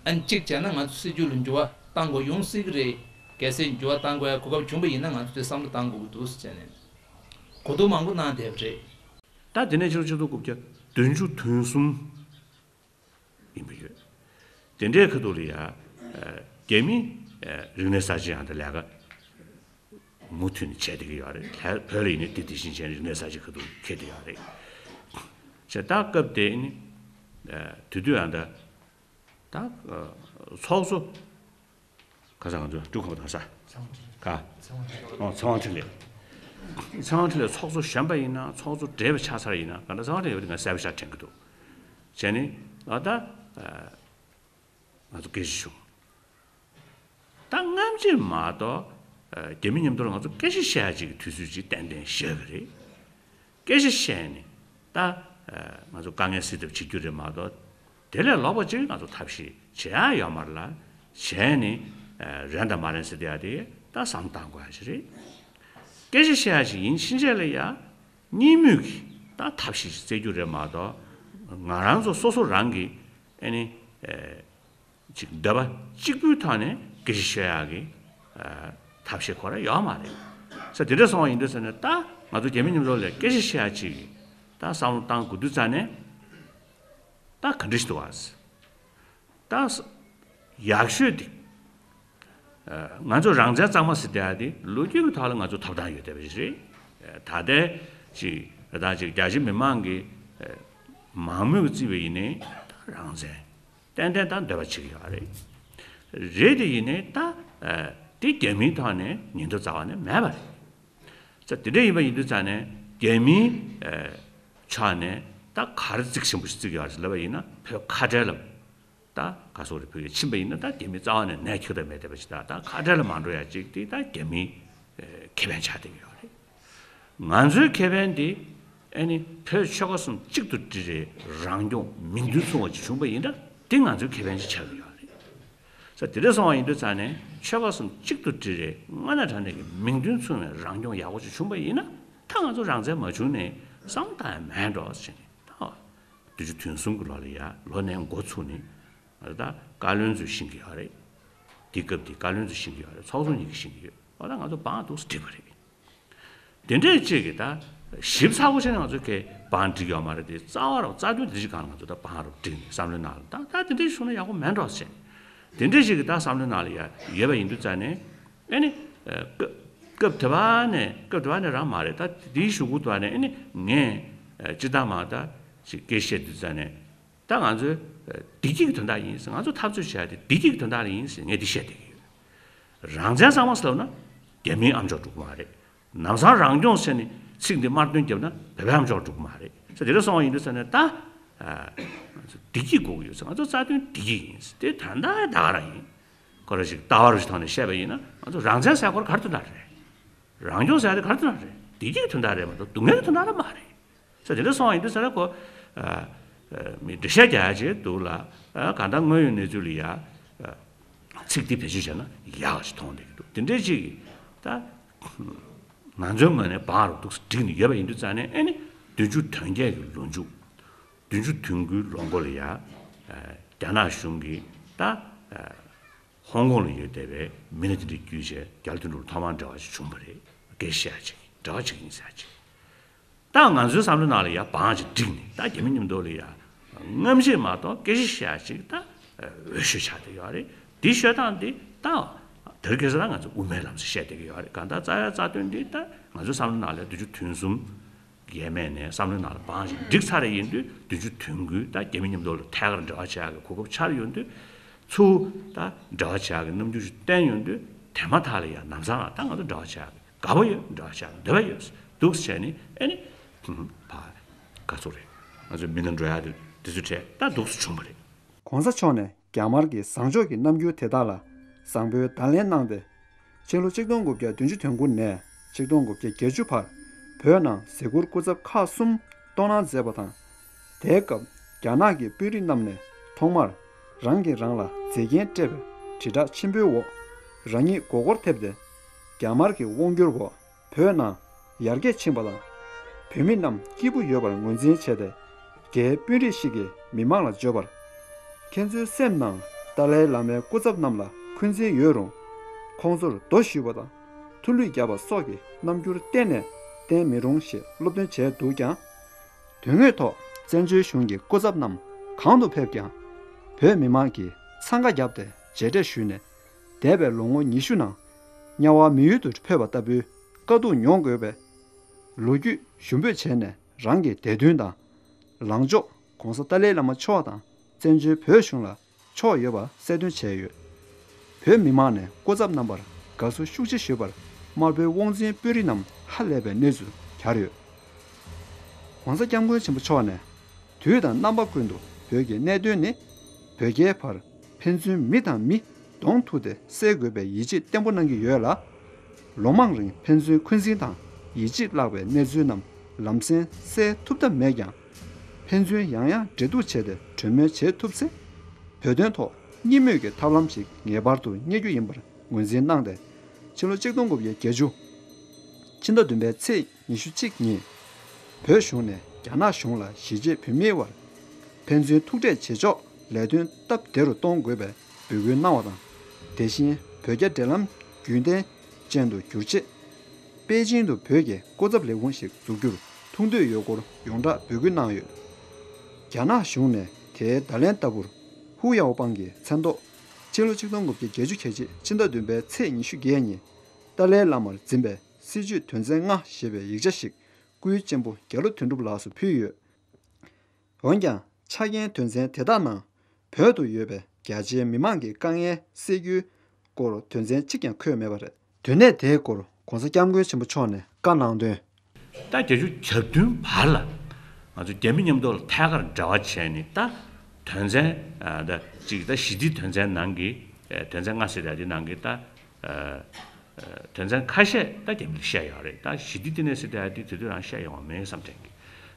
ཨ་ནི་གཅིག་བྱས་ན་ང་ཚོ་སྲིད་ཇུས་ལ་འགྱུར་བ་གཏང་དགོས་ཡོང་སྲིད་ཀྱི་རེད། གལ་སྲིད་འགྱུར་བ་གཏང་དགོས་ཡ་གོ་སྐབས་བྱུང་པ་ཡིན་ན་ང་ཚོ་དེ་བསམ་བློ་གཏང་དགོས་ཀྱི་འདུག་ཟེར་ནས་གོ་བསྡུར་མང་པོ་གནང་བསྡད་པ་རེད། ད་དེ་ནས་ཕྱི་ལོ་ཆིག་སྟོང་དགུ་བརྒྱ་བདུན་ཅུ་དོན་གསུམ་ཡིན་པ་ཡོད། དེ་འདྲའི་ཁ་ཐུག་ལ་ཡ། རྒྱ་མི་རིག་གནས་གསར་བརྗེ་ཡང་དེ་ལས་ཀ་མུ་མཐུད་ནས་བྱས་བསྡད་ཀྱི་ཡོད་རེད། བོད་ལ་ཡིན་ནའི་དེ་དེ་བཞིན་བྱས་ནས་རིག་གནས་གསར་བརྗེ་ཁ་ཐུག་འཁེལ་བསྡད་ཡོད་རེད། བྱས་ད་སྐབས་དེ་ནི་དེ་དུས་ཡང་ད། ད་ཚོགས་གཙོ། ཁ་སང་ང་ཚོ་འབྲུག་ཁམས་དང་ས། ཁ། ཚེ་དབང་འཕྲིན་ལས། ཚེ་དབང་འཕྲིན་ལས་ཚོགས་གཙོ་གཞོན་པ་ཡིན་ན་ཚོགས་གཙོ་བགྲེས་པ་ཆགས་ཚར་ཡིན་ན་ག་འདྲ་ཚེ་དབང་འཕྲིན་ལས་ཡོད་དེ་ང་གསལ་པོ་ཤར་དྲན་གྱི་འདུག་བྱས་ནས་ཨ་ད། ང་ཚོ་སྐད་ཆ་བྱུང་། ད་སྔ་ཕྱི་མ་གཏོགས། རྒྱ་མི་མཉམ་དུ་ལ་ང་ཚོ་སྐད་ཆ་བཤད་ཡ་ཅིག་གི་དུས་ཚོད་ཅིག་ཏན་ཏན་བཞག་གི་རེད། སྐད་ཆ་བཤད་ནས་ད་ང་ཚོ་དཀའ་ངལ་སེལ་ཐབས་བྱེད་རྒྱུ་རེད་མ་གཏོགས། དེ་ལས་ལོག་པ་ཅིག་ང་ཚོ་ཐབས་ཤེས་བྱེད་ཡ་ཡོད་མ་རེད་ལ། བྱས་ནས་རན་དང་མ་རན་ཟེར་བསྡད་ཡ་དེ་ད་བསམ་བློ་གཏང་དགོས་ཡ་ཞིག་རེད། སྐད་ཆ་བཤད་ཡ་ཞིག་ཡིན་ཕྱིན་ཆད་ལ་ཡ། གཉིས་མོས་ཀྱིས་ད་ཐབས་ཤེས་ཅིག་བཙལ་རྒྱུ་རེད་མ་གཏོགས། ང་རང་ཚོ་སོ་སོ་རང་གི་ཨ་ནི། ཅིག་འདོད་པ་གཅིག་པུའི་ཐོག་ནས་སྐད་ཆ་བཤད་ཡག་གི་ཨ་ཐབས་ཤེས་ཁོ་རང་ཡོད་མ་རེད། ས་དེ་འདྲ་སོང་བ་ཡིན་དུས་ས་ནས་ད་ང་ཚོ་རྒྱ་མི་མཉམ་དུ་ལ་སྐད་ཆ་བཤད་ཡག་ཅིག་གི་ད་བསམ་བློ་བཏང་དགོས་དུས་ཙ་ནས་ད་ག་འདྲ་ཞིག་འདུག་བ། ད་ས་ཡག་ཤོས་དེ་ཨ་ང་ཚོ་རང་བཙན་གཙང་མ་ཟེར་བསྡད་ཡག་དེ་ལོ་རྒྱུས་ཀྱི་ཐོག་ལ་ང་ཚོ་ཐོབ་ཐང་ཡོད་བསྡད་པ་ཞིག་རེད། ད་ལྟའི་ཅིག་ད་ཅིག་རྒྱ་ཆེ་མི་མང་གི་མང་མོས་ཀྱིས་བརྩིས་པ་ཡིན་ནའི་ད་རང་བཙན། ཏན་ཏན་ད་འདོད་པ་བྱེད་ཀྱི་ཡོད་རེད། རེད་དེ་ཡིན་ནའི་ད་ཨ་དེ་རྒྱ་མིའི་ཐོག་ནས་ཉིན་ཐོ་རྩ་བ་ནས་མེད་པ་རེད། ཙ་དེ་འདྲ་ཡིན་པ་ཡིན་དུས་ཙ་ནས་རྒྱ་མིའི་ཨ་ཕྱོགས་ནས་ད་ག་རེ་གཙིགས་ཆེན་པོ་ཞིག་བརྩི་གི་ཡོད་རེད་ལབ་པ་ཡིན་ན། བོད་ཁ་བྲལ་ལ་ད་ག་སོག་རེད། བོད་ཀྱི་ཕྱིན་པ་ཡིན་ན་ད་རྒྱ་མི་རྩ་བ་ནས་ནས་ཁྱེར་ཐབས་མེད་བསྡད་པ་ཞིག་ད་ད་ཁ་བྲལ་ལ་མ་འགྲོ་ཡ་ཅིག་དེ་ད་རྒྱ་མིའི་ཨ་ཁེ་ཕན་ཆགས་བསྡད་ཀྱི་ཡོད་རེད། ང་ཚོའི་ཁེ་ཕན་དེ་ཨ་ནི་བོད་ཆོལ་ཁ་གསུམ་གཅིག་ཏུ་སྒྲིལ་བའི་རང་སྐྱོང་མིང་དོན་མཚུངས་པ་ཅིག་བྱུང་པ་ཡིན་ན་དེ་ང་ཚོའི་ཁེ་ཕན་ཅིག་ཆགས་ཀྱི་ཡོད་རེད། ས་ ད་དེ་འདྲ་སོང་བ་ཡིན་དུས་ཙང་ནས་ཆོལ་ཁ་གསུམ་གཅིག་ཏུ་དྲིལ་རེ་སྔ་ན་དྲང་གནས་ཀྱི་མིང་དོན་མཚུངས་པའི་རང་སྐྱོང་ཡག་པོ་ཅིག་བྱུང་པ་ཡིན་ན། ད་ང་ཚོ་རང་བཙན་མ་བྱུང་ནས་བསམ་བློ་བཏང་ཡ་མེད་འགྲོ་ཟེར་ནས། ད་བདུན་ཅུ་དོན་གསུམ་གྱི་ལོ་ལ་ཡ་ལོ་ནས་འགོ་ཚུགས་ནས་ད་བཀའ་བློན་ཚོས་ཤེས་ཀྱི་ཡོད་རེད། དེ་སྐབས་དེ་བཀའ་བློན་ཚོས་ཤེས་ཀྱི་ཡོད་རེད། ཚོགས་ཟུར་གཉིས་ཀྱིས་ཤེས་ཀྱི་ཡོད། འོ་ད་ང་ཚོ་བང་འདུག་སེ་བསྒྲིགས་པ་རེད། དེ་འདྲས་ཅིག་གིས་ད་ཞིབ་ཚགས་པོ་བྱས་ནས་ང་ཚོས་ཁའི་བང་བསྒྲིགས་ཡོད་མ་རེད་དེ། རྩ་བ་རུ་རྩ་དོན་དེ་ཅིག་སྒང་ལ་ང་ཚོས་ད་བང་རུ་བསྒྲིགས་ནས་བསམ་བློའི་ནང་ལ་ད་ད་དེ་འདྲས་བྱུང་ན་ཡག་པོ་མེད་འགྲོ་ཟེར་ནས། དེ་འདྲས་ཅིག་གིས་ད་བསམ་བློའི་ནང་ལ་ཡ་ཡོད་པ་ཡིན་དུས་ཙང་ནས། ཨེ་ནི། སྐབས་སྐབས་དེ་བ་ནས་སྐབས་དེ་བ་ནས་རང་མ་རེད། ད་དེའི་གཞུག་གུ་དུ་བ་ནས་ཨེ་ནི་ངས་སྤྱི་བཏང་མ་ད་ཅིག་སྐད་བཤད་དུས་ཙང་ནས། ད་ང་ཚོའི་བདེ་སྐྱིད་ཀྱི་དོན་དག་ཡིན་ཟེར། ང་ཚོ་འཐབ་རྩོད་བྱས་ཏེ་བདེ་སྐྱིད་ཀྱི་དོན་དག་ལ་ཡིན་ཟེར་ངས་འདི་བཤད་བསྡད་ཀྱི་ཡོད། རང་བཙན་གཙང་མ་ཟེར་ལབ་ན་རྒྱ་མིའི་ཨ་མཆོག་འགྲོ་གི་མ་རེད། ནམ་སང་རང་སྐྱོང་ཟེར་ནས་ཚིག་འདི་དམར་འདོན་བརྒྱབ་ན་བོད་པའི་ཨ་མཆོག་འགྲོ་གི་མ་རེད་ཟེར། དེ་འདྲ་སོང་བ་ཡིན་དུས་ཙང་ནས་ད། ང་ཚོ་བདེ་སྐྱིད་དགོས་ཀྱི་ཡོད་ཟེར། ང་ཚོ་རྩ་དོན་བདེ་སྐྱིད་ཡིན་ཟེར། དེ་ད་ལྟ་ད་ག་རང་ཡིན། ཁོ་རང་ཞིག་ལྟ་བ་རུ་ཞིག་ཐོག་ནས་བཤད་པ་ཡིན་ན། ང་ཚོ་རང་བཙན་ཟེར་ཁོ་རང་ག་རེ་དོན་དག་རེད། རང་སྐྱོང་ཟེར་ཡ་དེ་ག་རེ་དོན་དག་རེད། བདེ་སྐྱིད་ཀྱི་དོན་དག་རེད་མ་གཏོགས་སྡུག་བསྔལ་གྱི་དོན་དག་རེད་མ་རེད། ས་དེ་འདྲ་སོང་བ་ཡིན་དུས་ས་ར་ཁོ། མི་འགྲེལ་བཤད་རྒྱག་ཡ་ཅིག་འདུག་ལ། གང་ལྟར་དངོས་ཡོད་གནས་ཚུལ་ལ་ཡ། ཚིག་འདི་བེད་སྤྱོད་བྱས་ན་ཡག་ཅིག་མཐོང་བསྡད་ཀྱི་འདུག་དེ་འདྲའི་ཅིག་ད། ང་ཚོའི་ངོས་ནས་བང་རུ་འདུག་སེ་བསྒྲིགས་ནས་ཡོད་པ་ཡིན་དུས་ཙང་ནས། ཨེ་ནི་བདུན་ཅུ་དོན་བརྒྱད་ཀྱི་ལོ་མཇུག་བདུན་ཅུ་དོན་དགུའི་ལོ་མགོ་ལ་ཡ། རྒྱ་ནག་གཞུང་གིས་ད། ཧོང་ཀོང་ལ་ཡོད་བསྡད་པའི་མི་སྣ་དེ་འདྲ་བརྒྱུད་བྱས་རྒྱ་ལོ་དོན་གྲུབ་ལ་ཐོག་མར་འབྲེལ་བ་ཞིག་བྱུང་བ་རེད། སྐད་ཆ་བཤད་ཡ་ཅིག་འབྲེལ་བ་ཅིག་ཡིན་ཟེར་ཡ་ཅིག་ད་ང་ཚོའི་བསམ་བློའི་ནང་ལ་ཡ་བང་ཅིག་བསྒྲིགས་ནས། ད་རྒྱ་མི་མཉམ་དུ་ལ་ཡ་རྔམ་བརྗིད་མ་གཏོགས་སྐད་ཆ་བཤད་ཡ་ཅིག་ད་འོས་ཤོས་ཆགས་བསྡད་ཡོད་རེད། འདི་ཤོད་སྟངས་འདི་ད་དེ་རིང་ཁ་སང་ང་ཚོ་དབུ་མའི་ལམ་ཟེར་བཤད་བསྡད་ཀྱི་ཡོད་རེད། གང་ལྟར་རྩ་བའི་རྩ་དོན་འདི་ད་ང་ཚོའི་བསམ་བློའི་ནང་ལ་བདུན་ཅུ་དོན་གསུམ། ཡས་མས་ནས་བསམ་བློའི་ནང་ལ་བང་ཞིག་བསྒྲིགས་ཚར་ཡིན་དུས། བདུན་ཅུ་དོན་དགུའི་ད་རྒྱ་མི་མཉམ་དུ་ལ་ཐད་ཀར་འབྲེལ་བ་བྱེད་ཡག་གི་གོ་སྐབས་འཆར་ཡོང་དུས། ཚུར་ད་འབྲེལ་བ་བྱེད་ཡག་གི་རྣམ་འགྱུར་ཞིག་བསྟན་ཡོང་དུས། དེ་མ་ཐག་ལ་ཡང་ལམ་སང་ལ་ད་ང་ཚོ་འབྲེལ་བ་བྱེད་ཡག་གི་དགའ་པོ་ཡོད། འབྲེལ་བ་བྱེད་ཡག་གི་འདོད་པ་ཡོད་འདུག་ཟེར་ནས། ཨེ་ནི་ཕར་དགའ་ཚོར་རེད། ང་ཚོའི་མི་སྣ་འགྲོ་ཡག་དེ་དེ་ཚོའི་གྲས་ད་འདུག་སེ་བྱུང་བ་རེད། གོང་ས་མཆོག་ནས་རྒྱ་དམར་གྱི་བཟང་ཕྱོགས་ཀྱི་རྣམ་འགྱུར་དེ་དག་ལ་བཟང་པོའི་བརྡ་ལན་གནང་སྟེ། ཕྱི་ལོ་ཆིག་སྟོང་དགུ་བརྒྱ་བདུན་ཅུ་དོན་དགུ་ནས་ཆིག་སྟོང་དགུ་བརྒྱ་བརྒྱད་ཅུ་བར་བོད་ནང་གཟིགས་སྐོར་སྐུ་ཚབ་ཁག་གསུམ་གཏོང་གནང་མཛད་པ་དང་། དེའི་སྐབས་རྒྱ་ནག་གི་དཔོན་རིགས་རྣམས་ནས་ཐོག་མར་རང་གིས་རང་ལ་མཛེས་རྒྱན་སྤྲས་པའི་དྲིལ་བསྒྲགས་ཆེན་པོའི་འོག་རང་ཉིད་མགོ་སྐོར་ཐེབས་ཏེ། རྒྱ་དམར་གྱི་དབང་སྒྱུར་འོག་བོད་ནང་ཡར་རྒྱས་ཕྱིན་པ་དང་། བོད་མི་རྣམས་སྐྱིད་པོ་ཡོད་པར་ངོས་འཛིན་བྱས་ཏེ། རྒྱའི་དཔོན་རིགས་ཤིག་གིས་མི་མང་ལ་བརྗོད་པར། ཁྱེད་ཚོའི་སེམས་ནང་ཏཱ་ལའི་བླ་མའི་སྐུ་ཚབ་རྣམས་ལ་འཁོན་འཛིན་ཡོད་རུང་། ཁོང་ཚོར་རྡོ་གཞུས་པ་དང་ཐུ་ལུད་བརྒྱབ་པ་སོགས་ཀྱི་རྣམ་འགྱུར་གཏན་ནས་བསྟན་མི་རུང་ཞེས་སློབ་སྟོན་བྱས་འདུག་ཀྱང་། དོན་དངོས་ཐོག་བཙན་བྱོལ་གཞུང་གི་སྐུ་ཚབ་རྣམས་གང་དུ་ཕེབས་ཀྱང་། བོད་མི་མང་གིས་འཚང་ཁ་བརྒྱབ་སྟེ་མཇལ་འཕྲད་ཞུས་ནས། འདས་པའི་ལོ་ངོ་ཉི་ཤུ་ནང་དམྱལ་བ་མི་ཡུལ་དུ་འཕོས་པ་ལྟ་བུའི་དཀའ་སྡུག་མྱོང་དགོས་པའི་ལོ་རྒྱུས་ཞུ་འབོད་བྱས་ནས། རང་གི་བདེ་དོན་དང་། ལངས་ཕྱོགས་༸གོང་ས་ཏཱ་ལའི་བླ་མ་མཆོག་དང་བཙན་བྱོལ་བོད་གཞུང་ལ་ཕྱོགས་ཡོད་པ་གསལ་སྟོན་བྱས་ཡོད། བོད་མི་མང་ནས་སྐུ་ཚབ་རྣམ་པར་དགའ་བསུ་ཤུགས་ཆེ་ཞུས་པར་དམར་པོའི་དབང་འཛིན་དཔོན་རིགས་རྣམས་ཧ་ལས་པའི་གནས་ཚུལ་གྱར་ཡོད། ༸གོང་ས་༸སྐྱབས་མགོན་ཆེན་པོ་མཆོག་ནས། དུས་དང་རྣམ་པ་ཀུན་ཏུ་བོད་ཀྱི་གནད་དོན་ནི་བོད་རྒྱའི་བར་ཕན་ཚུན་མི་དང་མི་གདོང་ཐུག་སྟེ་སེལ་དགོས་པའི་ཡིད་ཆེས་བརྟན་པོ་གནང་གི་ཡོད་ལ། ལོ་མང་རིང་ཕན་ཚུན་འཁོན་འཛིན་དང་ཡིད་ཆེས་བརླག་པའི་གནས་ཚུལ་རྣམས་ལམ་སེང་སེལ་ཐུབ་ཐབས་མེད་ཀྱང་། ཕན་ཚུན་ཡང་ཡང་འབྲེལ་གཏུག་བྱས་ཏེ་གྲོས་མོལ་བྱེད་ཐུབ་ཚེ། བོད་དོན་ཐོག་གཉིས་མོས་ཀྱི་ཐབས་ལམ་ཞིག་ངེས་པར་དུ་རྙེད་རྒྱུ་ཡིན་པར་ངོས་འཛིན་གནང་སྟེ། ཕྱི་ལོ་ཆིག་སྟོང་དགུ་བརྒྱ་བརྒྱད་ཅུ་ཕྱི་ཟླ་བདུན་པའི་ཚེས་ཉི་ཤུ་གཅིག་ཉིན། བོད་གཞུང་ནས་རྒྱ་ནག་གཞུང་ལ་གཞིས་བྱེས་བོད་མིའི་དབར་ཕན་ཚུན་ཐུག་འཕྲད་བྱེད་ཕྱོགས་ལས་དོན་སྟབས་བདེ་རུ་གཏོང་དགོས་པའི་འབོད་སྐུལ་གནང་བ་དང་། དེ་བཞིན་བོད་རྒྱ་འབྲེལ་ལམ་རྒྱུན་ལྡན་ཅན་དུ་འགྱུར་ཆེད། པེ་ཅིང་དུ་བོད་ཀྱི་སྐུ་ཚབ་ལས་ཁུངས་ཤིག་འཛུགས་རྒྱུར་ཐུགས་འདོད་ཡོད་སྐོར་ཡོངས་གྲགས་འབོད་སྐུལ་གནང་ཡོད། རྒྱ་ནག་གཞུང་ནས་དེའི་བརྡ་ལན་ལྟ་བུར། ཧུའུ་ཡའོ་པང་གི་མཚན་ཐོག་ཕྱི་ལོ་ཆིག་སྟོང་དགུ་བརྒྱ་བརྒྱད་ཅུ་གྱ་གཅིག་ཕྱི་ཟླ་བདུན་པའི་ཚེས་ཉི་ཤུ་བརྒྱད་ཉིན། ཏཱ་ལའི་བླ་མར་འཛིན་པའི་སྲིད་བྱུས་དོན་ཚན་ལྔ་ཞེས་པའི་ཡིག་ཆ་ཞིག་སྐུའི་གཅེན་པོ་རྒྱ་ལོ་དོན་གྲུབ་ལགས་སུ་ཕུལ་ཡོད། འོན་ཀྱང་ཆ་རྐྱེན་དོན་ཚན་དེ་དག་ནང་བོད་དུ་ཡོད་པའི་རྒྱ་ཆེའི་མི་མང་གི་དཀའ་ངལ་སེལ་རྒྱུའི་སྐོར་དོན་ཚན་གཅིག་ཀྱང་འཁོད་མེད་པ་རེད། དོན་གནད་དེའི་སྐོར་༸གོང་ས་༸སྐྱབས་མགོན་ཆེན་པོ་མཆོག་ནས་བཀའ་གནང་དོན། ད་བརྒྱད་ཅུ་གྱ་བདུན་བར་ལ་ང་ཚོ་རྒྱ་མི་མཉམ་དུ་ལ་ཐད་ཀར་འབྲེལ་བ་བྱས་ནས། ད་དོན་ཚན་ད་གཅིག་ད་ཞི་བདེའི་དོན་ཚན་ནང་གི་དོན་ཚན་ལྔ་ཟེར་ཡ་དེ་ནང་གི་ད། དོན་ཚན་ཁ་ཤས་ད་རྒྱ་མི་ལ་བཤད་ཡོད་རེད། ད་ཞི་བདེ་ལྟེ་གནས་ཟེར་ཡ་དེ་དེ་དུས་རང་བཤད་ཡོང་བ་མེད་བསམ་དྲན་གི།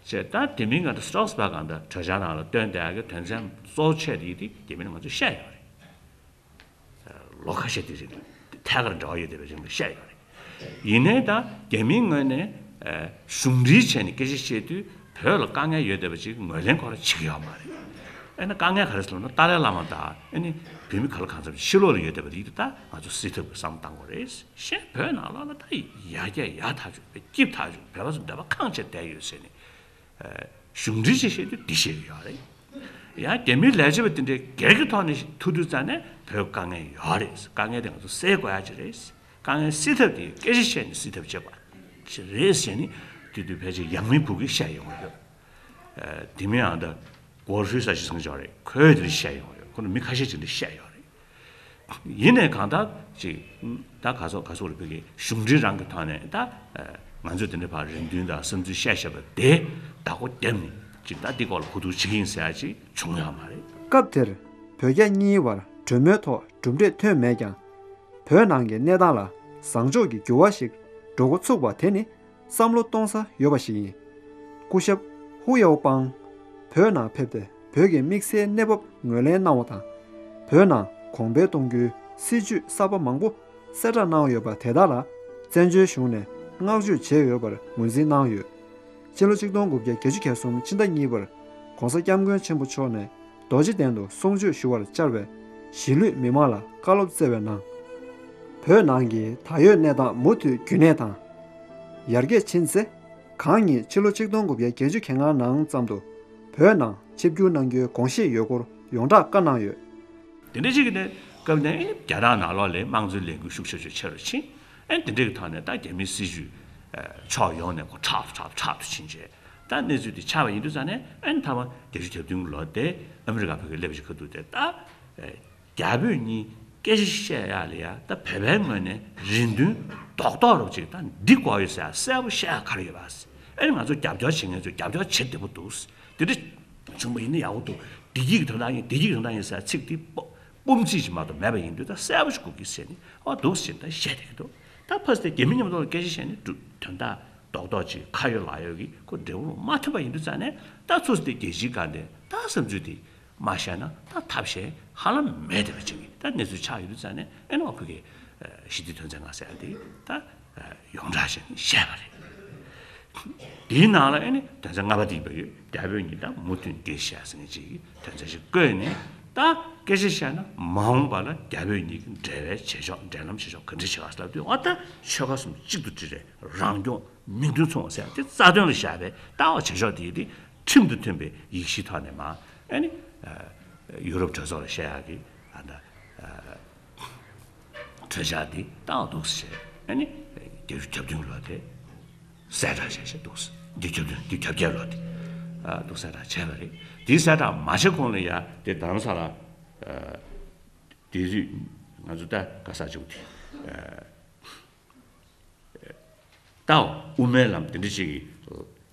བྱས་ད་དེ་མིན་ང་ཚོ་སི་ཊོག་སི་བྷག་གང་ད་གྲོས་འཆར་ནང་ལ་བཏོན་བསྡད་ཡ་གི་དོན་ཚན་གཙོ་བོ་ཆེ་དེ་དེ་རྒྱ་མི་ལ་ང་ཚོས་བཤད་ཡོད་རེད། ལོ་ཁ་ཤས་དེ་རིང་ཐད་ཀར་འབྲེལ་བ་ཡོད་བསྡད་པའི་རིང་ལ་བཤད་ཡོད་རེད། ཡིན་ནའི་ད་རྒྱ་མིའི་ངོས་ནས་ཨ་གཞུང་འབྲེལ་བྱས་ནས་སྐད་ཆ་བཤད་དུས་བོད་ལ་དཀའ་ངལ་ཡོད་བསྡད་པ་ཅིག་ངོས་ལེན་ཁོ་རང་བྱེད་ཀྱི་ཡོད་མ་རེད། ཨ་ནི་དཀའ་ངལ་ག་རེ་ཟེར་ན་ཏཱ་ལའི་བླ་མ་དང་ཨ་ནི་བོད་མི་ག་ལ་གང་འཚམ་ཕྱི་ལོགས་ལ་ཡོད་བསྡད་པ་དེ་ད་ང་ཚོ་སེལ་ཐབས་ཀྱི་བསམ་བློ་བཏང་དགོས་རེད། གཞན་བོད་ནང་ལོགས་ལ་ད་ཡར་རྒྱས་ཡར་ཐག་ཆོད་པའི་སྐྱིད་ཐག་ཆོད་བོད་པ་ཚོ་འདོད་པ་ཁེངས་བྱས་བསྡད་ཡོད་ཟེར་ནས། གཞུང་འབྲེལ་ཅིག་བཤད་དུས་འདི་བཤད་ཀྱི་ཡོད་རེད། ཡང་རྒྱ་མིའི་ལས་བྱེད་པ་དེ་འདྲའི་སྒེར་གྱི་ཐོག་ནས་ཐུག་དུས་ཙང་ནས་བོད་དཀའ་ངལ་ཡོད་རེད། དཀའ་ངལ་དེ་ང་ཚོ་སེལ་དགོས་ཡ་ཅིག་རེད། དཀའ་ངལ་སེལ་ཐབས་དེ་སྐད་ཆ་བཤད་ནས་སེལ་ཐབས་བྱེད་དགོས་ཅིག་རེད་ཟེར་ནས་དེ་དུས་ཕལ་ཆེར་ཡང་མིན་བུ་གིས་བཤད་ཡོང་གི་ཡོད། དེ་མིན་ཨ་ད་གོ་ཧྲུའི་ས་ཞིག་སང་ཅོག་རེད། ཁོས་དེ་འདྲ་བཤད་ཡོང་གི་ཡོད། ཁོ་ནི་མི་ཁ་ཤས་ཅིག་འདྲ་བཤད་ཡོད་རེད། ཡིན་ནའི་གང་ལྟར་ཅིག་ད་ག་ཚོད་ག་ཚོད་རེད། བོད་ཀྱི་གཞུང་འབྲེལ་རང་གི་ཐོག་ནས་ད་ང་ཚོས་དེ་འདྲའི་བར་རེ་འདུན་དང་བསམ་ཚུལ་བཤད་བཤད་པ་དེ་བདག་པོ་བརྒྱབ་ནས་ཅིག་ད་འདི་སྐོར་ལ་གོ་བསྡུར་བྱེད་ཀྱི་ཡིན་ཟེར་ཡ་ཅིག་བྱུང་ཡོད་མ་རེད། སྐབས་དེར་བོད་རྒྱ་གཉིས་བར་གྲོས་མོལ་ཐོག་གྲུབ་འབྲས་ཐོན་མེད་ཀྱང་། བོད་ནང་གི་གནས་སྟངས་ལ་བཟང་ཕྱོགས་ཀྱི་འགྱུར་བ་ཞིག་འགྲོ་འགོ་ཚུགས་པ་དེ་ནི་བསམ་བློ་གཏོང་ས་ཡོད་པ་ཞིག་ཡིན། སྐུ་ཞབས་ཧུ་ཡའོ་པང་བོད་ནང་ཕེབས་ཏེ་བོད་ཀྱི་དམིགས་བསལ་གནས་བབ་ངོས་ལེན་གནང་བ་དང་། བོད་ནང་གོང་འཕེལ་གཏོང་རྒྱུའི་སྲིད་ཇུས་གསར་པ་མང་པོ་གསལ་བསྒྲགས་གནང་ཡོད་པ་དེ་དག་ལ་བཙན་བྱོལ་གཞུང་ནས་བསྔགས་བརྗོད་བྱས་ཡོད་པར་ངོས་འཛིན་གནང་ཡོད། ཕྱི་ལོ་ཆིག་སྟོང་དགུ་བརྒྱ་བརྒྱད་ཅུ་གྱ་གསུམ་ཕྱི་ཟླ་གཉིས་པར་༸གོང་ས་༸སྐྱབས་མགོན་ཆེན་པོ་མཆོག་ནས་རྡོ་རྗེ་གདན་དུ་གསུང་ཆོས་ཞུ་བར་བཅར་བའི་གཞིས་ལུས་མི་མང་ལ་བཀའ་སློབ་སྩལ་བའི་ནང་། བོད་ནང་གི་ད་ཡོད་གནས་སྟངས་མུ་མཐུད་རྒྱུན་གནས་དང་། ཡར་རྒྱས་ཕྱིན་ཚེ། གང་ཉིད་ཕྱི་ལོ་ཆིག་སྟོང་དགུ་བརྒྱ་བརྒྱད་ཅུ་གྱ་ལྔ་ནང་ཙམ་དུ་བོད་ནང་ཆིབས་བསྒྱུར་གནང་རྒྱུའི་དགོངས་བཞེས་ཡོད་སྐོར་ཡོངས་གྲགས་བཀའ་གནང་ཡོད། དེ་འདྲ་ཅིག་གི་ནས་སྐབས་ནས་རྒྱ་ནག་ནང་ལོགས་ལ་དམངས་གཙོའི་ལས་འགུལ་ཤུགས་ཆེ་ཤོས་ཆེ་རུ་ཕྱིན། ཨེ་དེ་འདྲ་གི་ཐོག་ནས་ད་རྒྱ་མིའི་སྲིད་ཇུས་ཕྱོགས་ཡོངས་ནས་ཁོ་དྲག་ཏུ་དྲག་ཏུ་དྲག་ཏུ་ཕྱིན་རྗེས། ད་གནས་ཚུལ་དེ་ཆགས་པ་ཡིན་དུས་ཙང་ནས་ཨེ་མཐའ་མ་བརྒྱད་ཅུ་གྱ་བདུན་ལོ་དེ་ཨ་མི་རི་ཀ་བོད་ཀྱི་སླེབས་ཀྱི་ཁ་ཐུག་དེ་ད། རྒྱ་བོད་གཉིས་སྐད་ཆ་བཤད་ཡག་ལ་ཡ་ད་བོད་པའི་ངོས་ནས་རེ་འདུན་རྡོག་རྡོག་རུ་ཅིག་ད་འདི་དགོས་ཡོད་ཟེར་ཡ་གསལ་པོ་བཤད་ཡག་ག་རེ་ཡོད་པ། ཨེ་ང་ཚོ་རྒྱབ་སྐྱོར་བྱེད་མཁན་ཚོས་རྒྱབ་སྐྱོར་བྱེད་བདེ་པོ་འདུག། དེ་འདྲ་བྱུང་བ་ཡིན་ན་ཡག་པོ་འདུག། བདེ་སྐྱིད་ཀྱི་དོན་དག་ཡིན། བདེ་སྐྱིད་ཀྱི་དོན་དག་ཡིན་ཟེར་ཡ་ཚིག་དེ་སྤོ་སྤོམ་ཚིག་ཅིག་མ་གཏོགས་མེད་པ་ཡིན་དུས་ད་གསལ་པོ་ཞིག་དགོས་ཀྱི་ཟེར་ནས་ཨོ་འདུག་ཟེར་ད་བཤད་བསྡད་ཀྱི་འདུག། ད་ཕ་སི་ཏེ་རྒྱ་མི་མཉམ་དུ་སྐད་ཆ་བཤད་ནས་འགྲུབ་དོན་དག་རྡོག་རྡོག་ཅིག་ཁ་ཡོད་ལག་ཡོད་ཀྱི་ཁོ་འབྲས་བུ་མ་ཐོན་པ་ཡིན་དུས་ཙང་ནས་ད་ཚུར་སི་ཏེ་རྒྱལ་སྤྱིའི་སྒང་དེ་ད་བསམ་ཚུལ་དེ་མ་བཤད་ན་ད་ཐབས་གཞན་ཧ་ལམ་མེད་བསྡད་པ་ཅིག་ཡིན། ད་གནས་ཚུལ་ཆགས་ཡོད་དུས་ཙང་ནས་ཨེ་ནི་བ་ཁུ་གེ་ཞི་བདེ་དོན་ཚན་ལྔ་ཟེར་ཡ་དེ་ད་ཡོངས་གྲགས་བྱས་ནས་བཤད་པ་རེད། དེའི་ནང་ལ་ཨེ་ནི་དོན་ཚན་ལྔ་པ་དེ་ཡིན་པ་ཡོད། རྒྱ་བོད་གཉིས་ད་མུ་མཐུད་འབྲེལ་བཤད་ཟེར་མཁན་ཅིག་གི་དོན་ཚན་ཞིག་བཀོད་ནས་ད་སྐད་ཆ་བཤད་ན་མ་འོངས་པ་ལ་རྒྱ་བོད་གཉིས་ཀྱི་འབྲེལ་བའི་བྱེད་ཕྱོགས་འབྲེལ་ལམ་བྱེད་ཕྱོགས་ག་འདྲ་བྱེད་ག་ཟེར་ལབ་དུས་ཨ་ད་ཆོལ་ཁ་གསུམ་གཅིག་ཏུ་སྒྲིལ་རེད། རང་སྐྱོང་མིང་དོན་མཚུངས་ཟེར་ཡ་དེ་རྩ་དོན་ལ་བཞག་པའི་ལྟ་བ་བྱེད་ཕྱོགས་དེ་དེ་ཁྲིམས་དང་མཐུན་པའི་ཡིག་གཞིའི་ཐོག་ནས་མ་ཨེ་ནི་ཡུ་རོབ་གྲོས་ཚོགས་ལ་བཤད་ཡག་གི་ཨ་ད། གྲོས་འཆར་འདི་བཏང་འདུག་ཟེར། ཨ་ནི་བརྒྱད་ཅུ་གྱ་བདུན་ལོ་དེ་གསལ་བསྒྲགས་བྱས་བྱས་འདུག་ཟེར། བརྒྱད་ཅུ་གྱ་བདུན་བརྒྱད་ཅུ་གྱ་བརྒྱད་ལོ་དེ་ཨ་འདུག་གསལ་བསྒྲགས་བྱས་པ་རེད། དེའི་གསལ་བསྒྲགས་མ་བྱས་གོང་ལ་ཡ་དེ་རྡ་རམ་ས་ལ་ཨ་དེ་དུས་ང་ཚོ་ད་ག་ས་བྱུང་དེ་ཨ། ཏའོ་དབུ་མའི་ལམ་དེ་འདྲ་ཅིག་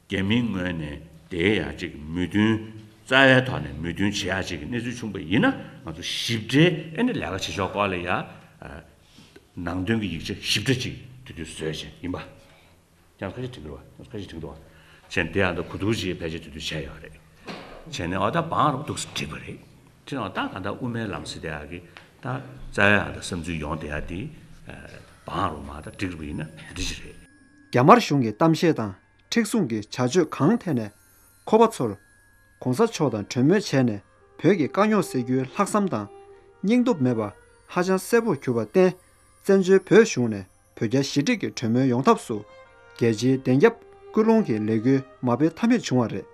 གི་རྒྱ་མིའི་ངོས་ནས་དེའི་ཡང་ཅིག་མོས་མཐུན་རྩ་བའི་ཐོག་ནས་མོས་མཐུན་བྱེད་ཡག་ཅིག་གི་གནས་ཚུལ་བྱུང་པ་ཡིན་ན་ང་ཚོ་ཞིབ་ཕྲའི་ཨེ་ནི་ལས་ཀ་བྱེད་ཕྱོགས་སྐོར་ལ་ཡང་ནང་དོན་གྱི་ཡིག་ཆ་ཞིབ་ཕྲ་ཅིག་དེ་དུས་བཟོས་བྱས་ཡིན་པ། ཡང་ཁ་ཤས་དྲན་གྱི་རེད་བ། ཁ་ཤས་དྲན་གྱི་འདུག་བ། བྱས་ནས་དེ་ཡང་ད་གོ་བསྡུར་ཅིག་ཕལ་ཆེར་དེ་དུས་བྱས་ཡོད་རེད། བྱས་ནས་ཨོ་ད་བང་རུ་འདུག་སེ་འགྲིག་པ་རེད། དེ་ནང་ད་ག་ད་དབུ་མའི་ལམ་ཟེར་དེ་ཡག་གི་ད་རྩ་བའི་ཨ་ད་བསམ་ཚུལ་ཡོང་དེ་ཡག་དེ་བང་རུ་མ་ད་འགྲིག་པ་ཡིན་ན་འདི་ཅི་རེད། རྒྱ་དམར་གཞུང་གི་གཏམ་བཤད་དང་མཁྲེགས་བཟུང་གི་བྱ་སྤྱོད་གང་ཐད་ནས་ཁོ་པ་ཚོར་༸གོང་ས་མཆོག་དང་གྲོས་མོལ་བྱས་ནས་བོད་ཀྱི་དཀའ་རྙོག་སེལ་རྒྱུའི་ལྷག་བསམ་དང་སྙིང་སྟོབས་མེད་པ་ཧ་ཅང་གསལ་པོར་གྱུར་པར་བརྟེན། བཙན་བྱོལ་བོད་གཞུང་ནས་བོད་རྒྱ་ཞི་འགྲིག་གི་གྲོས་མོལ་ཡོང་ཐབས་སུ་རྒྱལ་སྤྱིའི་བདེན་རྒྱབ་སྐུལ་སློང་གི་ལས་འགུལ་མ་སྤེལ་ཐབས་མེད་བྱུང་བ་རེད།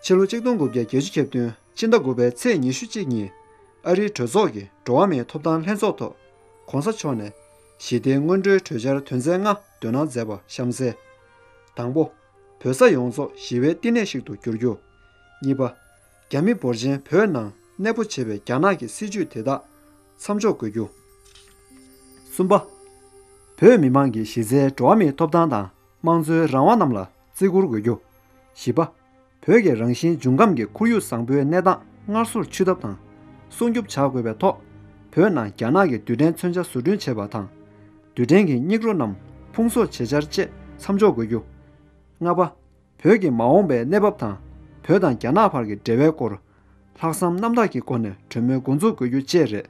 ཕྱི་ལོ་ཆིག་སྟོང་དགུ་བརྒྱ་བརྒྱད་ཅུ་གྱ་བདུན་ཕྱི་ཟླ་དགུ་པའི་ཚེས་ཉི་ཤུ་གཅིག་ཉིན་ཨ་རིའི་གྲོས་ཚོགས་ཀྱི་འགྲོ་བ་མིའི་ཐོབ་ཐང་ལྷན་ཚོགས་ཐོག་༸གོང་ས་མཆོག་ནས་ཞི་བདེའི་སྔོན་འགྲོའི་གྲོས་འཆར་དོན་ཚན་ལྔ་འདོན་གནང་མཛད་པ་གཤམ་གསལ། དང་པོ། བོད་ས་ཡོངས་རྫོགས་ཞི་བའི་བསྟི་གནས་ཤིག་ཏུ་བསྒྱུར་རྒྱུ། གཉིས་པ། རྒྱ་མི་འབོར་ཆེན་བོད་ནང་གནས་སྤོ་བྱས་པའི་རྒྱ་ནག་གི་སྲིད་བྱུས་དེ་དག་མཚམས་འཇོག་དགོས་རྒྱུ། གསུམ་པ། བོད་མི་མང་གི་གཞི་རྩའི་འགྲོ་བ་མིའི་ཐོབ་ཐང་དང་དམངས་གཙོའི་རང་དབང་རྣམས་ལ་བརྩི་བཀུར་དགོས་རྒྱུ། བཞི་པ། བོད་ཀྱི་རང་བཞིན་འབྱུང་ཁམས་ཀྱི་ཁོར་ཡུག་བཟང་པོའི་གནས་སྟངས་སྔར་སོར་ཆུད་ཐབས་དང་སྲུང་སྐྱོབ་བྱ་དགོས་པའི་ཐོག་བོད་ནང་རྒྱ་ནག་གི་རྡུལ་ཕྲན་མཚོན་ཆ་བཟོ་སྐྲུན་བྱས་པ་དང་། རྡུལ་ཕྲན་གྱི་སྙིགས་རོ་རྣམས་ཕུང་གསོག་བྱེད་འཆར་བཅས་མཚམས་འཇོག་དགོས་རྒྱུ། ལྔ་པ། བོད་ཀྱི་མ་འོངས་པའི་གནས་བབ་དང་བོད་དང་རྒྱ་ནག་བར་གྱི་འབྲེལ་བའི་སྐོར་ ལྷག་བསམ་རྣམ་དག་གི་སྒོ་ནས་གྲོས་མོལ་འགོ་འཛུགས་དགོས་རྒྱུ་བཅས་རེད།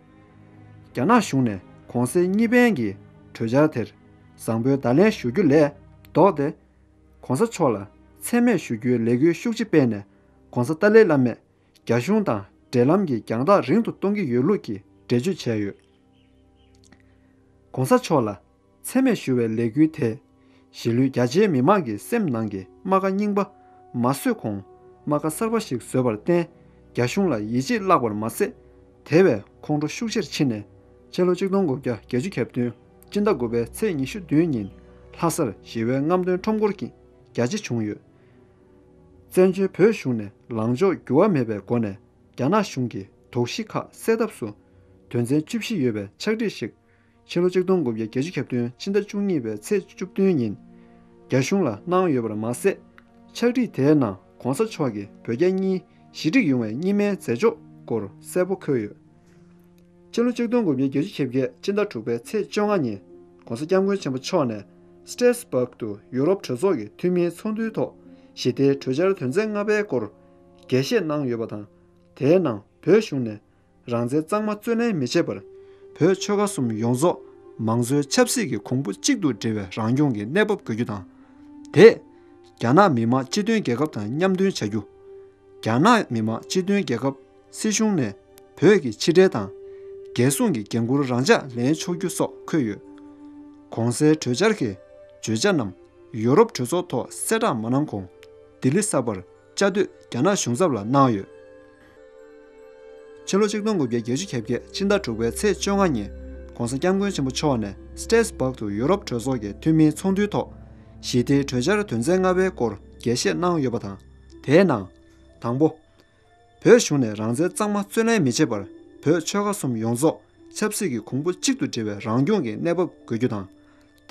རྒྱ་ནག་གཞུང་ནས་གོང་གསལ་གཉིས་ཕན་གྱི་གྲོས་འཆར་དེར་བཟང་པོའི་བརྡ་ལན་ཞུ་རྒྱུ་ལས་ལྡོག་སྟེ། གོང་ས་མཆོག་ལ་མཚན་སྨད་ཞུ་རྒྱུའི་ལས་འགུལ་ཤུགས་ཆེ་སྤེལ་ནས། གོང་ས་ཏཱ་ལའི་བླ་མས་རྒྱ་གཞུང་དང་འབྲེལ་ལམ་གྱི་རྒྱང་ཐག་རིང་དུ་གཏོང་གི་ཡོད་ལུགས་ཀྱི་འགྲེལ་བརྗོད་བྱས་ཡོད། གོང་ས་མཆོག་ལ་མཚན་སྨད་ཞུ་བའི་ལས་འགུལ་དེས་གཞིས་ལུས་རྒྱ་ཆེའི་མི་མང་གི་སེམས་ནང་གི་རྨ་ཁ་རྙིང་པ་མ་བཟོད་གོང་། རྨ་ཁ་གསར་པ་ཞིག་བཟོས་པར་བརྟེན། རྒྱ་གཞུང་ལ་ཡིད་ཆེས་བརླག་པར་མ་ཟད། དེ་བས་ཁོང་ཁྲོ་ཤུགས་ཆེར་ཕྱིན་ནས། ཕྱི་ལོ་ཆིག་སྟོང་དགུ་བརྒྱ་བརྒྱད་ཅུ་གྱ་བདུན་སྤྱི་ཟླ་དགུ་པའི་ཚེས་ཉི་ཤུ་བདུན་ཉིན་ལྷ་སར་ཞི་བའི་རྔམ་སྟོན་ཁྲོམ་སྐོར་གྱི་རྒྱ་ཆེ་བྱུང་ཡོད། བཙན་བྱོལ་བོད་གཞུང་ནས་ལངས་ཕྱོགས་འགྱུར་བ་མེད་པའི་སྒོ་ནས་རྒྱ་ནག་གཞུང་གི་དོགས་གཞི་ཁག་སེལ་ཐབས་སུ་དོན་ཚན་བཅུ་བཞི་ཡོད་པའི་ཕྱག་བྲིས་ཤིག་ཕྱི་ལོ་ཆིག་སྟོང་དགུ་བརྒྱ་བརྒྱད་ཅུ་གྱ་བདུན་ཕྱི་ཟླ་བཅུ་གཉིས་པའི་ཚེས་བཅུ་བདུན་ཉིན་རྒྱ་གཞུང་ལ་གནང་ཡོད་པར་མ་ཟད། ཕྱག་བྲིས་དེའི་ནང་གོང་ས་མཆོག་གིས་བོད་རྒྱ་གཉིས་ཞི་འགྲིག་ཡོང་བའི་གཉིས་སྨན་མཛད་ཕྱོགས་སྐོར་གསལ་པོ་འཁོད་ཡོད། ཕྱི་ལོ་ཆིག་སྟོང་དགུ་བརྒྱ་བརྒྱད་ཅུ་གྱ་བརྒྱད་ཕྱི་ཟླ་དྲུག་པའི་ཚེས་བཅོ་ལྔ་ཉིན་གོང་ས་སྐྱབས་མགོན་ཆེན་པོ་མཆོག་ནས་སི་ཏྲེས་སྦག་ཏུ་ཡུ་རོབ་གྲོས་ཚོགས་ཀྱི་འཐུས་མིའི་ཚོགས་འདུའི་ཐོག་ཞི་བདེའི་གྲོས་འཆར་དོན་ཚན་ལྔ་པའི་སྐོར་རྒྱས་བཤད་གནང་ཡོད་པ་དང་། དེའི་ནང་བོད་གཞུང་ནས་རང་བཙན་གཙང་མ་རྩོད་ལེན་མི་བྱེད་པར། བོད་ཆོལ་ཁ་གསུམ་ཡོངས་རྫོགས་མང་གཙོའི་ཆབ་སྲིད་ཀྱི་གོང་བུ་གཅིག་ཏུ་སྒྲིལ་བའི་རང་སྐྱོང་གི་གནས་བབ་དགོས་རྒྱུ་དང་། དེས་རྒྱ་ནག་མི་དམངས་སྤྱི་མཐུན་རྒྱལ་ཁབ་དང་མཉམ་མཐུན་བྱ་རྒྱུ། རྒྱ་ནག་མི་དམངས་སྤྱི་མཐུན་རྒྱལ་ཁབ་སྲིད་གཞུང་ནས་བོད་ཀྱི་ཕྱི་འབྲེལ་དང་། རྒྱལ་སྲུང་གི་འགན་འཁུར་རང་འཇགས་ལེན་ཆོག་རྒྱུ་སོགས་འཁོད་ཡོད། གོང་གསལ་གྲོས་འཆར་གྱི་བརྗོད་བྱ་རྣམས་ཡུ་རོབ་གྲོས་ཚོགས་ཐོག་གསལ་བསྒྲགས་མ་གནང་གོང་། ལྡི་ལི་གསར་པར་བཅའ་སྡོད་རྒྱ་ནག་གཞུང་ཚབ་ལ་གནང་ཡོད། ཕྱི་ལོ་ཆིག་སྟོང་དགུ་བརྒྱ་བརྒྱད་ཅུ་གྱ་བརྒྱད་ཕྱི་ཟླ་དྲུག་པའི་ཚེས་བཅོ་ལྔ་ཉིན་གོང་ས་སྐྱབས་མགོན་ཆེན་པོ་མཆོག་ནས་སི་ཏྲེས་སྦག་ཏུ་ཡུ་རོབ་གྲོས་ཚོགས་ཀྱི་འཐུས་མིའི་ཚོགས་འདུའི་ཐོག་ཞི་བདེའི་གྲོས་འཆར་དོན་ཚན་ལྔ་པའི་སྐོར་རྒྱས་བཤད་གནང་ཡོད་པ་དང་། དེའི་ནང་། དང་པོ། བོད་གཞུང་ནས་རང་བཙན་གཙང་མ་རྩོད་ལེན་མི་བྱེད་པར། བོད་ཆོལ་ཁ་གསུམ་ཡོངས་རྫོགས་ཆབ་སྲིད་ཀྱི་གོང་བུ་གཅིག་ཏུ་སྒྲིལ་བའི་རང་སྐྱོང་གི་གནས་བབ་དགོས་རྒྱུ་དང་།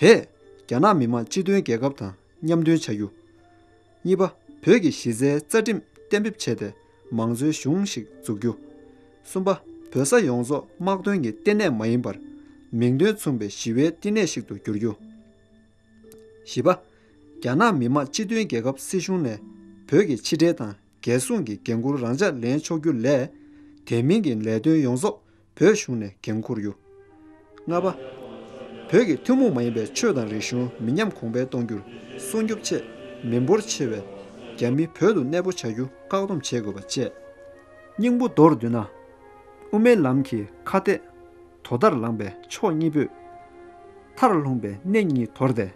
དེས་རྒྱ་ནག་མི་དམངས་སྤྱི་མཐུན་རྒྱལ་ཁབ་དང་མཉམ་མཐུན་བྱ་རྒྱུ། གཉིས་པ། བོད་ཀྱི་གཞི་རྩའི་རྩ་ཁྲིམས་གཏན་འབེབས་བྱས་ཏེ་མང་གཙོའི་གཞུང་ཞིག་འཛུགས་རྒྱུ། གསུམ་པ། བོད་ས་ཡོངས་རྫོགས་དམག་དོན་གྱི་ལྟེ་གནས་མ་ཡིན་པར་མིང་དོན་མཚུངས་པའི་ཞི་བའི་བསྟི་གནས་ཤིག་ཏུ་བསྒྱུར་རྒྱུ། བཞི་པ། རྒྱ་ནག་མི་དམངས་སྤྱི་མཐུན་རྒྱལ་ཁབ་སྲིད་གཞུང་ནས་བོད་ཀྱི་ཕྱི་འབྲེལ་དང་རྒྱལ་སྲུང་གི་འགན་འཁུར་རང་འཇགས་ལེན་ཆོག་རྒྱུ་ལས། དེ་མིན་གྱི་ལས་དོན་ཡོངས་རྫོགས་བོད་གཞུང་ནས་འགན་འཁུར་རྒྱུ། ལྔ་པ། བོད་ཀྱི་ཐུན་མོང་མ་ཡིན་པའི་ཆོས་དང་རིག་གཞུང་མི་ཉམས་གོང་འཕེལ་གཏོང་རྒྱུར་སྲུང་སྐྱོབ་ཆེད་མི་འབོར་ཆེ་བའི་རྒྱ་མི་བོད་དུ་གནས་སྤོ་བྱ་རྒྱུ་བཀག་སྡོམ་བྱེད་དགོས་པ་བཅས། སྙིང་པོ་མདོར་བསྡུས་ན། དབུ་མའི་ལམ་གྱི་ཁ་གཏད་དོ་ཟླར་ལངས་པའི་ཕྱོགས་གཉིས་པོས། མཐར་ལྷུང་བའི་གནད་གཉིས་དོར་ཏེ།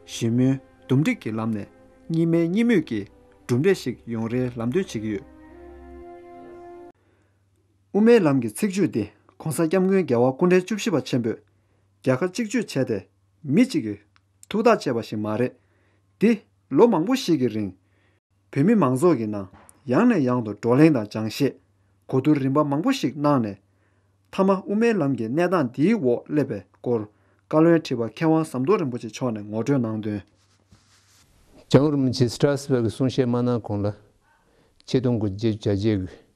ཞི་མོལ་འདུམ་འགྲིག་གི་ལམ་ནས་གཉིས་སྨན་གཉིས་མོས་ཀྱི་གྲུབ་འབྲས་ཤིག་ཡོང་རེའི་ལམ་སྟོན་བྱེད་ཀྱི་ཡོད། དབུ་མའི་ལམ་གྱི་ཚིག་བརྗོད་འདི་༸གོང་ས་༸སྐྱབས་མགོན་རྒྱལ་བ་སྐུ་ཕྲེང་བཅུ་བཞི་པ་ཆེན་པོས་རྒྱལ་ཁ་གཅིག་གཅོད་བྱས་ཏེ་མི་གཅིག་གི་ཐུགས་ཐག་བཅད་པ་ཞིག་མ་རེད། འདི་ལོ་མང་པོ་ཞིག་གི་རིང་། བོད་མི་མང་ཚོགས་ཀྱི་ནང་ཡང་ནས་ཡང་དུ་བགྲོ་གླེང་དང་སྦྱང་བཤད། གོ་བསྡུར་རིམ་པ་མང་པོ་ཞིག་གནང་ནས། མཐའ་མ་དབུ་མའི་ལམ་གྱི་གནས་སྟངས་འདིའི་འོག་སླེབས་པའི་སྐོར་བཀའ་བློན་ཁྲི་པ་མཁས་དབང་ཟམ་གདོང་རིན་པོ་ཆེ་མཆོག་ནས་ངོ་སྤྲོད་གནང་དོན། ལྕང་རིན་པོ་ཆེ་སི་ཏྲ་སི་བྷག་གི་གསུང་བཤད་མ་གནང་གོང་ལ། ཆིག་སྟོང་དགུ་བརྒྱ་བརྒྱད་ཅུ་གྱ་བརྒྱད་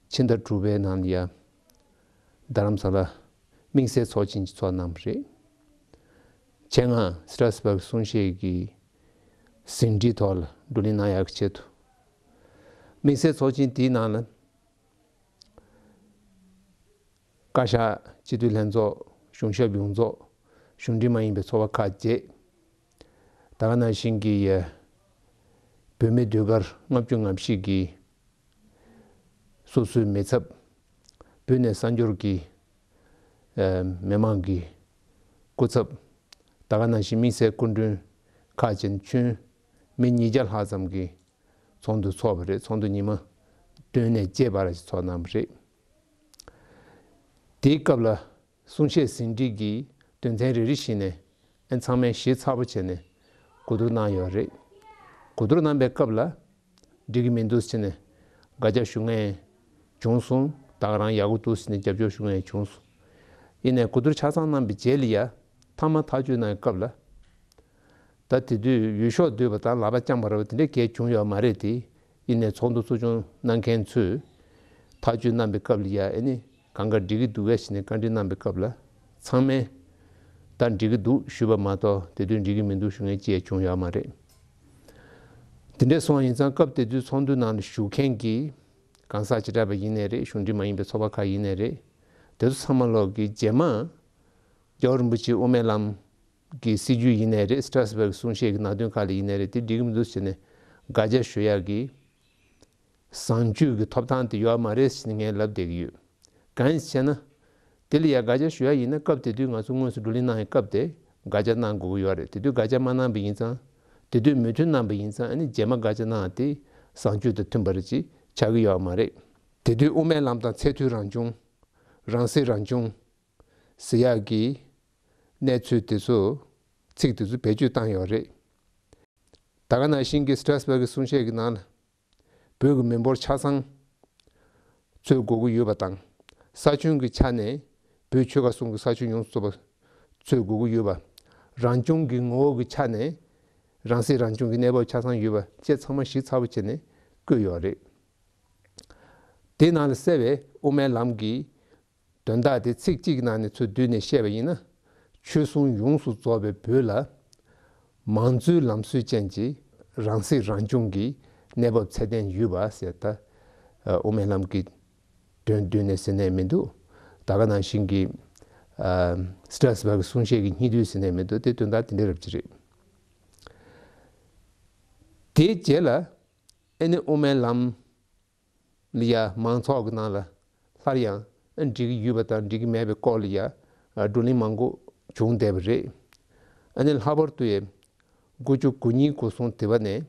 ཀྱི་ཕྱི་ཟླ་དྲུག་པའི་ནང་ལ་ཡ། རྡ་རམ་ས་ལ་དམིགས་བསལ་ཚོགས་ཆེན་ཅིག་ཚོགས་གནང་བ་རེད། ཆེད་མངགས་སི་ཏྲ་སི་བྷག་གི་གསུང་བཤད་ཀྱི་ཟིན་བྲིས་ཐོག་ལ་བགྲོ་གླེང་གནང་ཡག་གི་ཆེད་དུ། དམིགས་བསལ་ཚོགས་ཆེན་དེའི་ནང་ལ། བཀའ་ཤག་སྤྱི་འཐུས་ལྷན་ཚོགས། གཞུང་ཞབས་ཡོངས་རྫོགས། གཞུང་འབྲེལ་མ་ཡིན་པའི་ཚོགས་པ་ཁག་བཅས། ད་ག་ནང་བཞིན་གྱི་ཡ། བོད་མི་ཟློས་གར་ལྔ་བཅུ་ང་བཞི་གི་སོ་སོའི་མི་ཚབ། བོད་ནས་གསར་འབྱོར་གྱི་ཨ་མི་མང་གི་སྐུ་ཚབ། ད་ག་ནང་བཞིན་དམིགས་བསལ་སྐུ་མགྲོན་ཁག་ཅན་ཁྱོན་མི་ཉིས་བརྒྱ་ལྷག་ཙམ་གྱི་ཚོགས་འདུ་ཚོགས་པ་རེད། ཚོགས་འདུ་ཉི་མ་བདུན་ནས་བརྒྱད་བར་ཞིག་ཚོགས་གནང་བ་རེད། དེའི་སྐབས་ལ་གསུང་བཤད་ཟིན་བྲིས་ཀྱི་དོན་ཚན་རེ་རེ་བཞིན་ནས་ཨ་ཚང་མས་ཞིབ་ཚགས་པོ་བྱས་ནས་གོ་བསྡུར་གནང་ཡོད་རེད། གོ་བསྡུར་གནང་པའི་སྐབས་ལ་འགྲིག་གི་མི་འདུག་ཟེར་ནས་དགག་བྱ་ཞུ་མཁན་བྱུང་སོང་། ད་ག་རང་ཡག་པོ་འདུག་ཟེར་ནས་རྒྱབ་སྐྱོར་ཞུ་མཁན་བྱུང་སོང་། ཡིན་ནའི་གོ་བསྡུར་ཆ་ཚང་གནང་པའི་རྗེས་ལ་ཡ་མཐའ་མ་ཐག་གཅོད་གནང་བའི་སྐབས་ལ། ད་དེ་དུས་འོས་ཤོག་བསྡུས་པ་དང་ལག་པ་བརྐྱངས་པ་རེད་པ། དེ་འདྲ་གས་བྱུང་ཡོད་མ་རེད་དེ། ཡིན་ནའི་ཚོགས་འདུ་ཚོགས་ཆུང་གནང་མཁན་ཚོས་ཐག་གཅོད་གནང་པའི་སྐབས་ལ་ཡ་ཨེ་ནི་གང་ག་འགྲིག་གི་འདུག་གས་ཟེར་ནས་བཀའ་འདྲི་གནང་པའི་སྐབས་ལ་ཚང་མས་ད་འགྲིག་གི་འདུག་ཞུས་པ་མ་གཏོགས་དེ་དུས་འགྲིག་གི་མི་འདུག་ཞུ་མཁན་ཅིག་ཡང་བྱུང་ཡོད་མ་རེད། དེ་འདྲ་སོང་བ་ཡིན་ཙང་སྐབས་དེ་དུས་ཚོགས་འདུའི་ནང་ལ་ཞུགས་མཁན་གྱི་ གང་ཟག་བྱེ་བྲག་པ་ཡིན་ནའི་རེད། གཞུང་འབྲེལ་མ་ཡིན་པའི་ཚོགས་པ་ཁག་ཡིན་ནའི་རེད། དེ་ཚོ་ཚང་མ་ལོག་གི་རྗེས་མ་རྒྱལ་བ་རིན་པོ་ཆེ་དབུ་མའི་ལམ་གྱི་སྲིད་བྱུས་ཡིན་ནའི་རེད། སི་ཏྲ་སི་བྷག་གི་གསུང་བཤད་ཀྱི་ནང་དོན་ཁག་ལ་ཡིན་ནའི་རེད། དེ་འགྲིག་གི་མི་འདུག་ཟེར་ནས་དགག་བྱ་ཞུ་ཡག་གི་བཟང་སྤྱོད་ཀྱི་ཐོབ་ཐང་དེ་ཡོད་མ་རེད་ཟེར་ནས་ངས་ལབ་བསྡད་ཀྱི་ཡོད། གང་ཡིན་ཟེར་ན། དེ་ལ་ཡ་དགག་བྱ་ཞུ་ཡ་ཡིན་ན། སྐབས་དེ་དུས་ང་ཚོ་དངོས་སུ་བགྲོ་གླེང་གནང་བའི་སྐབས་དེ་དགག་བྱ་གནང་དགོས་ཀྱི་ཡོད་རེད། དེ་དུས་དགག་བྱ་མ་གནང་པ་ཡིན་ཙང་། དེ་དུས་མོས་མཐུན་གནང་པ་ཡིན་ཙང་། ཨ་ནི་རྗེས་མ་དགག་བྱ་གནང་བ་དེ་བཟང་སྤྱོད་དང་མཐུན་པ་རེད་ཅེས་ཆགས་ཀྱི་ཡོད་མ་རེད། དེ་དུས་དབུ་མའི་ལམ་དང་ཚད་མཐོའི་རང་སྐྱོང་། རང་སྲིད་རང་སྐྱོང་ཟེར་ཡག་གི་གནས་ཚུལ་དེ་ཚོ། ཚིག་དེ་ཚོ་བེད་སྤྱོད་བཏང་ཡོད་རེད། ད་ག་ནང་བཞིན་གྱི་སི་ཏྲ་སི་བྷག་གི་གསུང་བཤད་ཀྱི་ནང་ལ། བོད་ཀྱི་མི་འབོར་ཆ་ཚང་འཚོལ་དགོས་ཀྱི་ཡོད་པ་དང་། ས་ཁྱོན་གྱི་ཆ་ནས་བོད་ཆོལ་ཁ་གསུམ་གྱི་ས་ཁྱོན་ཡོངས་སུ་རྫོགས་པ་འཚོལ་དགོས་ཀྱི་ཡོད་པ། རང་སྐྱོང་གི་ངོ་བོ་གི་ཆ་ནས་རང་སྲིད་རང་སྐྱོང་གི་གནས་བབ་ཆ་ཚང་ཡོད་པ་བཅས་ཚང་མ་ཞིབ་ཚགས་པོ་བྱས་ནས་བཀོད་ཡོད་རེད། དེ་ནང་ལ་གསལ་བའི་དབུ་མའི་ལམ་གྱི་དོན་དག་དེ་ཚིག་གཅིག་གི་ནང་ནས་ཚུར་བསྡུས་ནས་བཤད་པ་ཡིན་ན། ཆོལ་གསུམ་ཡོངས་སུ་རྫོགས་པའི་བོད་ལ་མང་གཙོའི་ལམ་སྲོལ་ཅན་གྱི་རང་སྲིད་རང་སྐྱོང་གི་གནས་བབ་ཚད་ལྡན་ཡོད་པ་ཟེར། ད་དབུ་མའི་ལམ་གྱི་དོན་བསྡུས་ནས་ཟེར་ནས་མི་འདུག་ད་ག་ནང་བཞིན་གྱི་སི་ཏྲ་སི་བྷག་གི་གསུང་བཤད་ཀྱི་སྙིང་བསྡུས་ཟེར་ནས་མི་འདུག་དེ་དོན་དག་དེ་འདྲ་རབ་ཅིག་རེད། དེའི་རྗེས་ལ་ཨ་ནི་དབུ་མའི་ལམ་ལ་ཡ་མང་ཚོགས་ཀྱི་ནང་ལ་སླར་ཡང་འགྲིག་གི་ཡོད་པ་དང་འགྲིག་གི་མེད་པའི་སྐོར་ལ་ཡ་བགྲོ་གླེང་མང་པོ་བྱུང་བསྡད་པ་རེད། ཨ་ནི་ལྷག་པར་དུ་ཡ་དགུ་བཅུ་གོ་གཉིས་གོ་གསུམ་དེ་བ་ནས་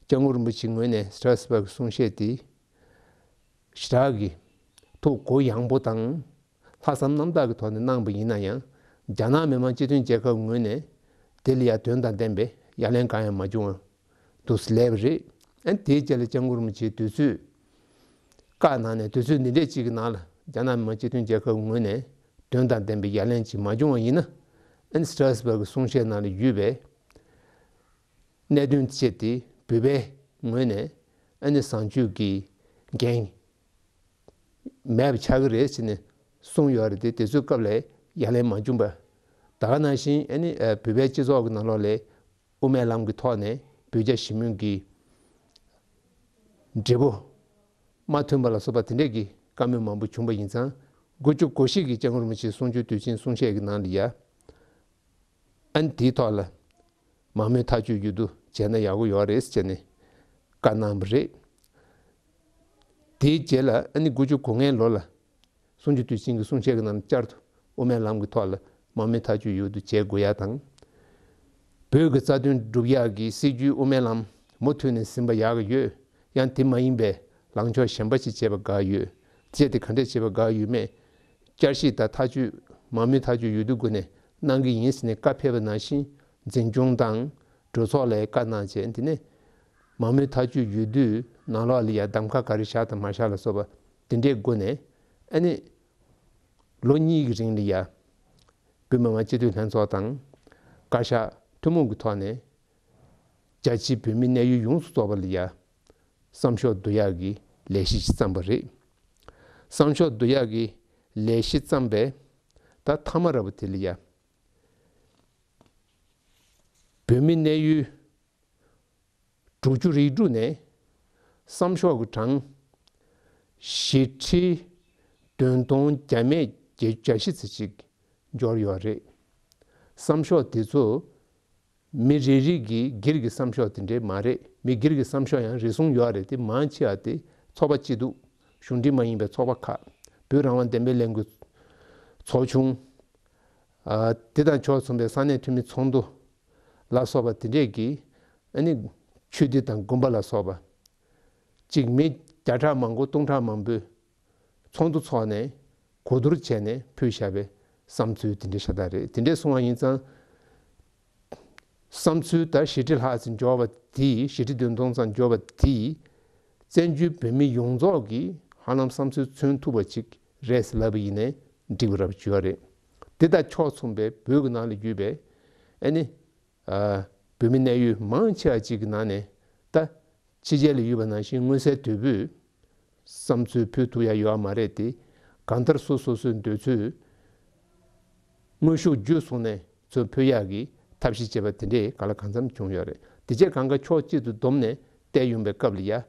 སྐྱབས་མགོན་རིན་པོ་ཆེའི་ངོས་ནས་སི་ཏྲ་སི་བྷག་གི་གསུང་བཤད་དེ་ཞེ་དྲག་གི་ཐུགས་གུ་ཡངས་པོ་དང་། ལྷག་བསམ་རྣམ་དག་གི་ཐོག་ནས་གནང་བ་ཡིན་ན་ཡང་། རྒྱ་ནག་མི་དམངས་སྤྱི་མཐུན་རྒྱལ་ཁབ་ངོས་ནས་དེ་ལ་ཡ་དོན་དང་ལྡན་པའི་ཡ་ལན་གང་ཡང་མ་བྱུང་བ་འདུག་སེ་སླེབས་པ་རེད། ཨ་ནི་དེའི་རྗེས་ལ་སྐྱབས་མགོན་རིན་པོ་ཆེས་དུས་ཚོད་བཀག་གནང་ནས། དུས་ཚོད་འདི་འདྲས་ཅིག་གི་ནང་ལ་རྒྱ་ནག་མི་དམངས་སྤྱི་མཐུན་རྒྱལ་ཁབ་ངོས་ནས་དོན་དང་ལྡན་པའི་ཡ་ལན་ཅིག་མ་བྱུང་བ་ཡིན་ན། ཨ་ནི་སི་ཏྲ་སི་བྷག་གི་གསུང་བཤད་ནང་ལ་ཡོད་པའི་གནད་དོན་བཅས་དེ་བོད་པའི་ངོས་ནས་ཨ་ནི་བཟང་སྤྱོད་ཀྱི་འགན་མེད་པ་ཆགས་ཀྱི་རེད་ཟེར་ནས་གསུངས་ཡོད་རེད་དེ། དེ་ཚོའི་སྐབས་ལ་ཡ་ལན་མ་བྱུང་བ། ད་ག་ནང་བཞིན་ཨ་ནི་ཨ་བོད་པའི་སྤྱི་ཚོགས་ཀྱི་ནང་ལོགས་ལ་དབུ་མའི་ལམ་གྱི་ཐོག་ནས་བོད་རྒྱ་ཞི་མོལ་གྱི་འབྲས་བུ་མ་ཐོན་པ་ལ་སོགས་པ་དེ་འདྲས་ཀྱི་བཀའ་མོལ་མང་པོ་བྱུང་བ་ཡིན་ཙང་། དགུ་བཅུ་གོ་བཞི་གི་སྐྱབས་མགོན་རིན་པོ་ཆེའི་གསུང་ཆོས་དུས་ཆེན་གསུང་བཤད་ཀྱི་ནང་ལ་ཡ། ཨ་ནི་དེའི་ཐོག་ལ་མང་མོས་ཐག་གཅོད་ཡོད་དུ་བྱས་ན་ཡག་པོ་ཡོད་རེད་ཟེར་ནས་བཀའ་གནང་བ་རེད། དེའི་རྗེས་ལ་ཨ་ནི་དགུ་བཅུ་གོ་ལྔའི་ལོ་ལ་གསུང་ཆོས་དུས་ཆེན་གྱི་གསུང་བཤད་ཀྱི་ནང་བསྐྱར་དུ་དབུ་མའི་ལམ་གྱི་ཐོག་ལ་མང་མོས་ཐག་གཅོད་ཡོད་དུ་བྱེད་དགོས་ཡ་དང་། བོད་ཀྱི་རྩ་དོན་སྒྲུབ་ཡག་གི་སྲིད་བྱུས་དབུ་མའི་ལམ་མུ་མཐུད་ནས་ཟིན་པ་ཡག་གི་ཡོད། ཡང་དེ་མ་ཡིན་པའི་ལངས་ཕྱོགས་གཞན་པ་ཞིག་བྱས་པ་དགའ་ཡོད། བྱས་ཏེ་ག་འདྲས་བྱས་པ་དགའ་ཡོད་མེད། བསྐྱར་ཞིབ་དང་ཐག་གཅོད་མང་མོས་ཐག་གཅོད་ཡོད་དུ་སྒོ་ནས་གནང་གི་ཡིན་ཟེར་ནས་བཀའ་ཕེབས་པ་ནང་བཞིན། འཛིན་སྐྱོང་དང་གྲོས་ཚོགས་ལ་བཀའ་གནང་བྱས། དེ་ནས་མང་མོས་ཐག་གཅོད་ཡོད་དུས་ནང་ལོགས་ལ་ཡ་གདམ་ཁ་ག་རེ་བཞག་དང་མ་བཞག་ལ་སོགས་པ་དེ་འདྲའི་སྒོ་ནས། ཨ་ནི་ལོ་གཉིས་ཀྱི་རིང་ལ་ཡ་བོད་མི་མང་སྤྱི་འཐུས་ལྷན་ཚོགས་དང་བཀའ་ཤག་ཐུན་མོང་གི་ཐོག་ནས་རྒྱ་ཆེའི་བོད་མིའི་གནས་ཡུལ་ཡོངས་སུ་རྫོགས་པ་ལ་ཡ་བསམ་ཤོག་བསྡུ་ཡག་གི་ལས་གཞི་ཞིག་བརྩམས་པ་རེད། བསམ་ཤོག་བསྡུ་ཡག་གི་ལས་གཞི་བརྩམས་པའི་ད་མཐའ་མ་ར་བ་དེ་ལ་ཡ། བོད་མིའི་གནས་ཡུལ་དྲུག་ཅུ་རེ་དྲུག་ནས་བསམ་ཤོག་གི་གྲངས་བཞི་ཁྲི་བདུན་སྟོང་བརྒྱ་མེད་བརྒྱད་ཅུ་གྱ་བཞི་ཙམ་ཅིག་འབྱོར་ཡོད་རེད། བསམ་ཤོག་དེ་ཚོ་མི་རེ་རེ་གི་སྒེར་གྱི་བསམ་ཤོག་དེ་འདྲས་མ་རེད། མི་སྒེར་གྱི་བསམ་ཤོག་ཡང་རེ་ཟུང་ཡོད་རེད་དེ། མང་ཆེ་བ་དེ་ཚོགས་པ་སྐྱིད་སྡུག་གཞུང་འབྲེལ་མ་ཡིན་པའི་ཚོགས་པ་ཁག་བོད་རང་དབང་བདེན་པའི་ལས་འགུལ་ཚོགས་ཆུང་། ཨ་དེ་དང་ཕྱོགས་མཚུངས་པའི་ས་གནས་འཐུས་མི་ཚོགས་འདུ་ལ་སོགས་པ་དེ་འདྲས་ཀྱིས། ཨ་ནི་ཆོས་སྡེ་དང་དགོན་པ་ལ་སོགས་པ་ཅིག་མི་བརྒྱ་ཕྲག་མང་པོ་སྟོང་ཕྲག་མང་པོས་ཚོགས་འདུ་ཚོགས་ནས་གོ་བསྡུར་བྱས་ནས་ཕུལ་བཞག་པའི་བསམ་ཚུལ་དེ་འདྲ་ཤ་སྟག་རེད། དེ་འདྲས་གསུང་བ་ཡིན་ཙང་། བསམ་ཚུལ་ད་བཞི་ཁྲི་ལྷག་ཙམ་འབྱོར་བ་དེ། བཞི་ཁྲི་བདུན་སྟོང་ཙམ་འབྱོར་བ་དེ་བཙན་བྱོལ་བོད་མི་ཡོངས་རྫོགས་ཀྱིས་ཧ་ལམ་བསམ་ཚུལ་མཚོན་ཐུབ་པ་ཅིག་རེད་ཟེར་ལབ་པ་ཡིན་ནའི་འགྲིག་པ་རབ་བྱུང་བ་རེད། དེ་དང་ཕྱོགས་མཚུངས་པའི་བོད་ཀྱི་ནང་ལ་ཡོད་པའི་ཨ་ནི་ཨ་བོད་མི་གནས་ཡུལ་མང་ཆེ་བ་ཅིག་གི་ནང་ནས་ད་ཕྱི་རྒྱལ་ལ་ཡོད་པ་ནང་བཞིན་མངོན་གསལ་དོད་པོས་བསམ་ཚུལ་ཕུལ་ཐུབ་ཡ་ཡོད་པ་མ་རེད་དེ། གང་ལྟར་སོ་སོ་སོའི་འདོད་ཚུལ་དངོས་ཤུགས་བརྒྱུད་སོང་ནས་ཚུར་ཕུལ་ཡག་གི་ཐབས་ཤེས་བྱས་པ་དེ་འདྲས་གང་ལ་གང་འཚམ་བྱུང་ཡོད་རེད། དེ་རྗེས་གང་ག་ཕྱོགས་གཅིག་ཏུ་བསྡོམས་ནས་བལྟས་ཡོང་པའི་སྐབས་ལ་ཡ།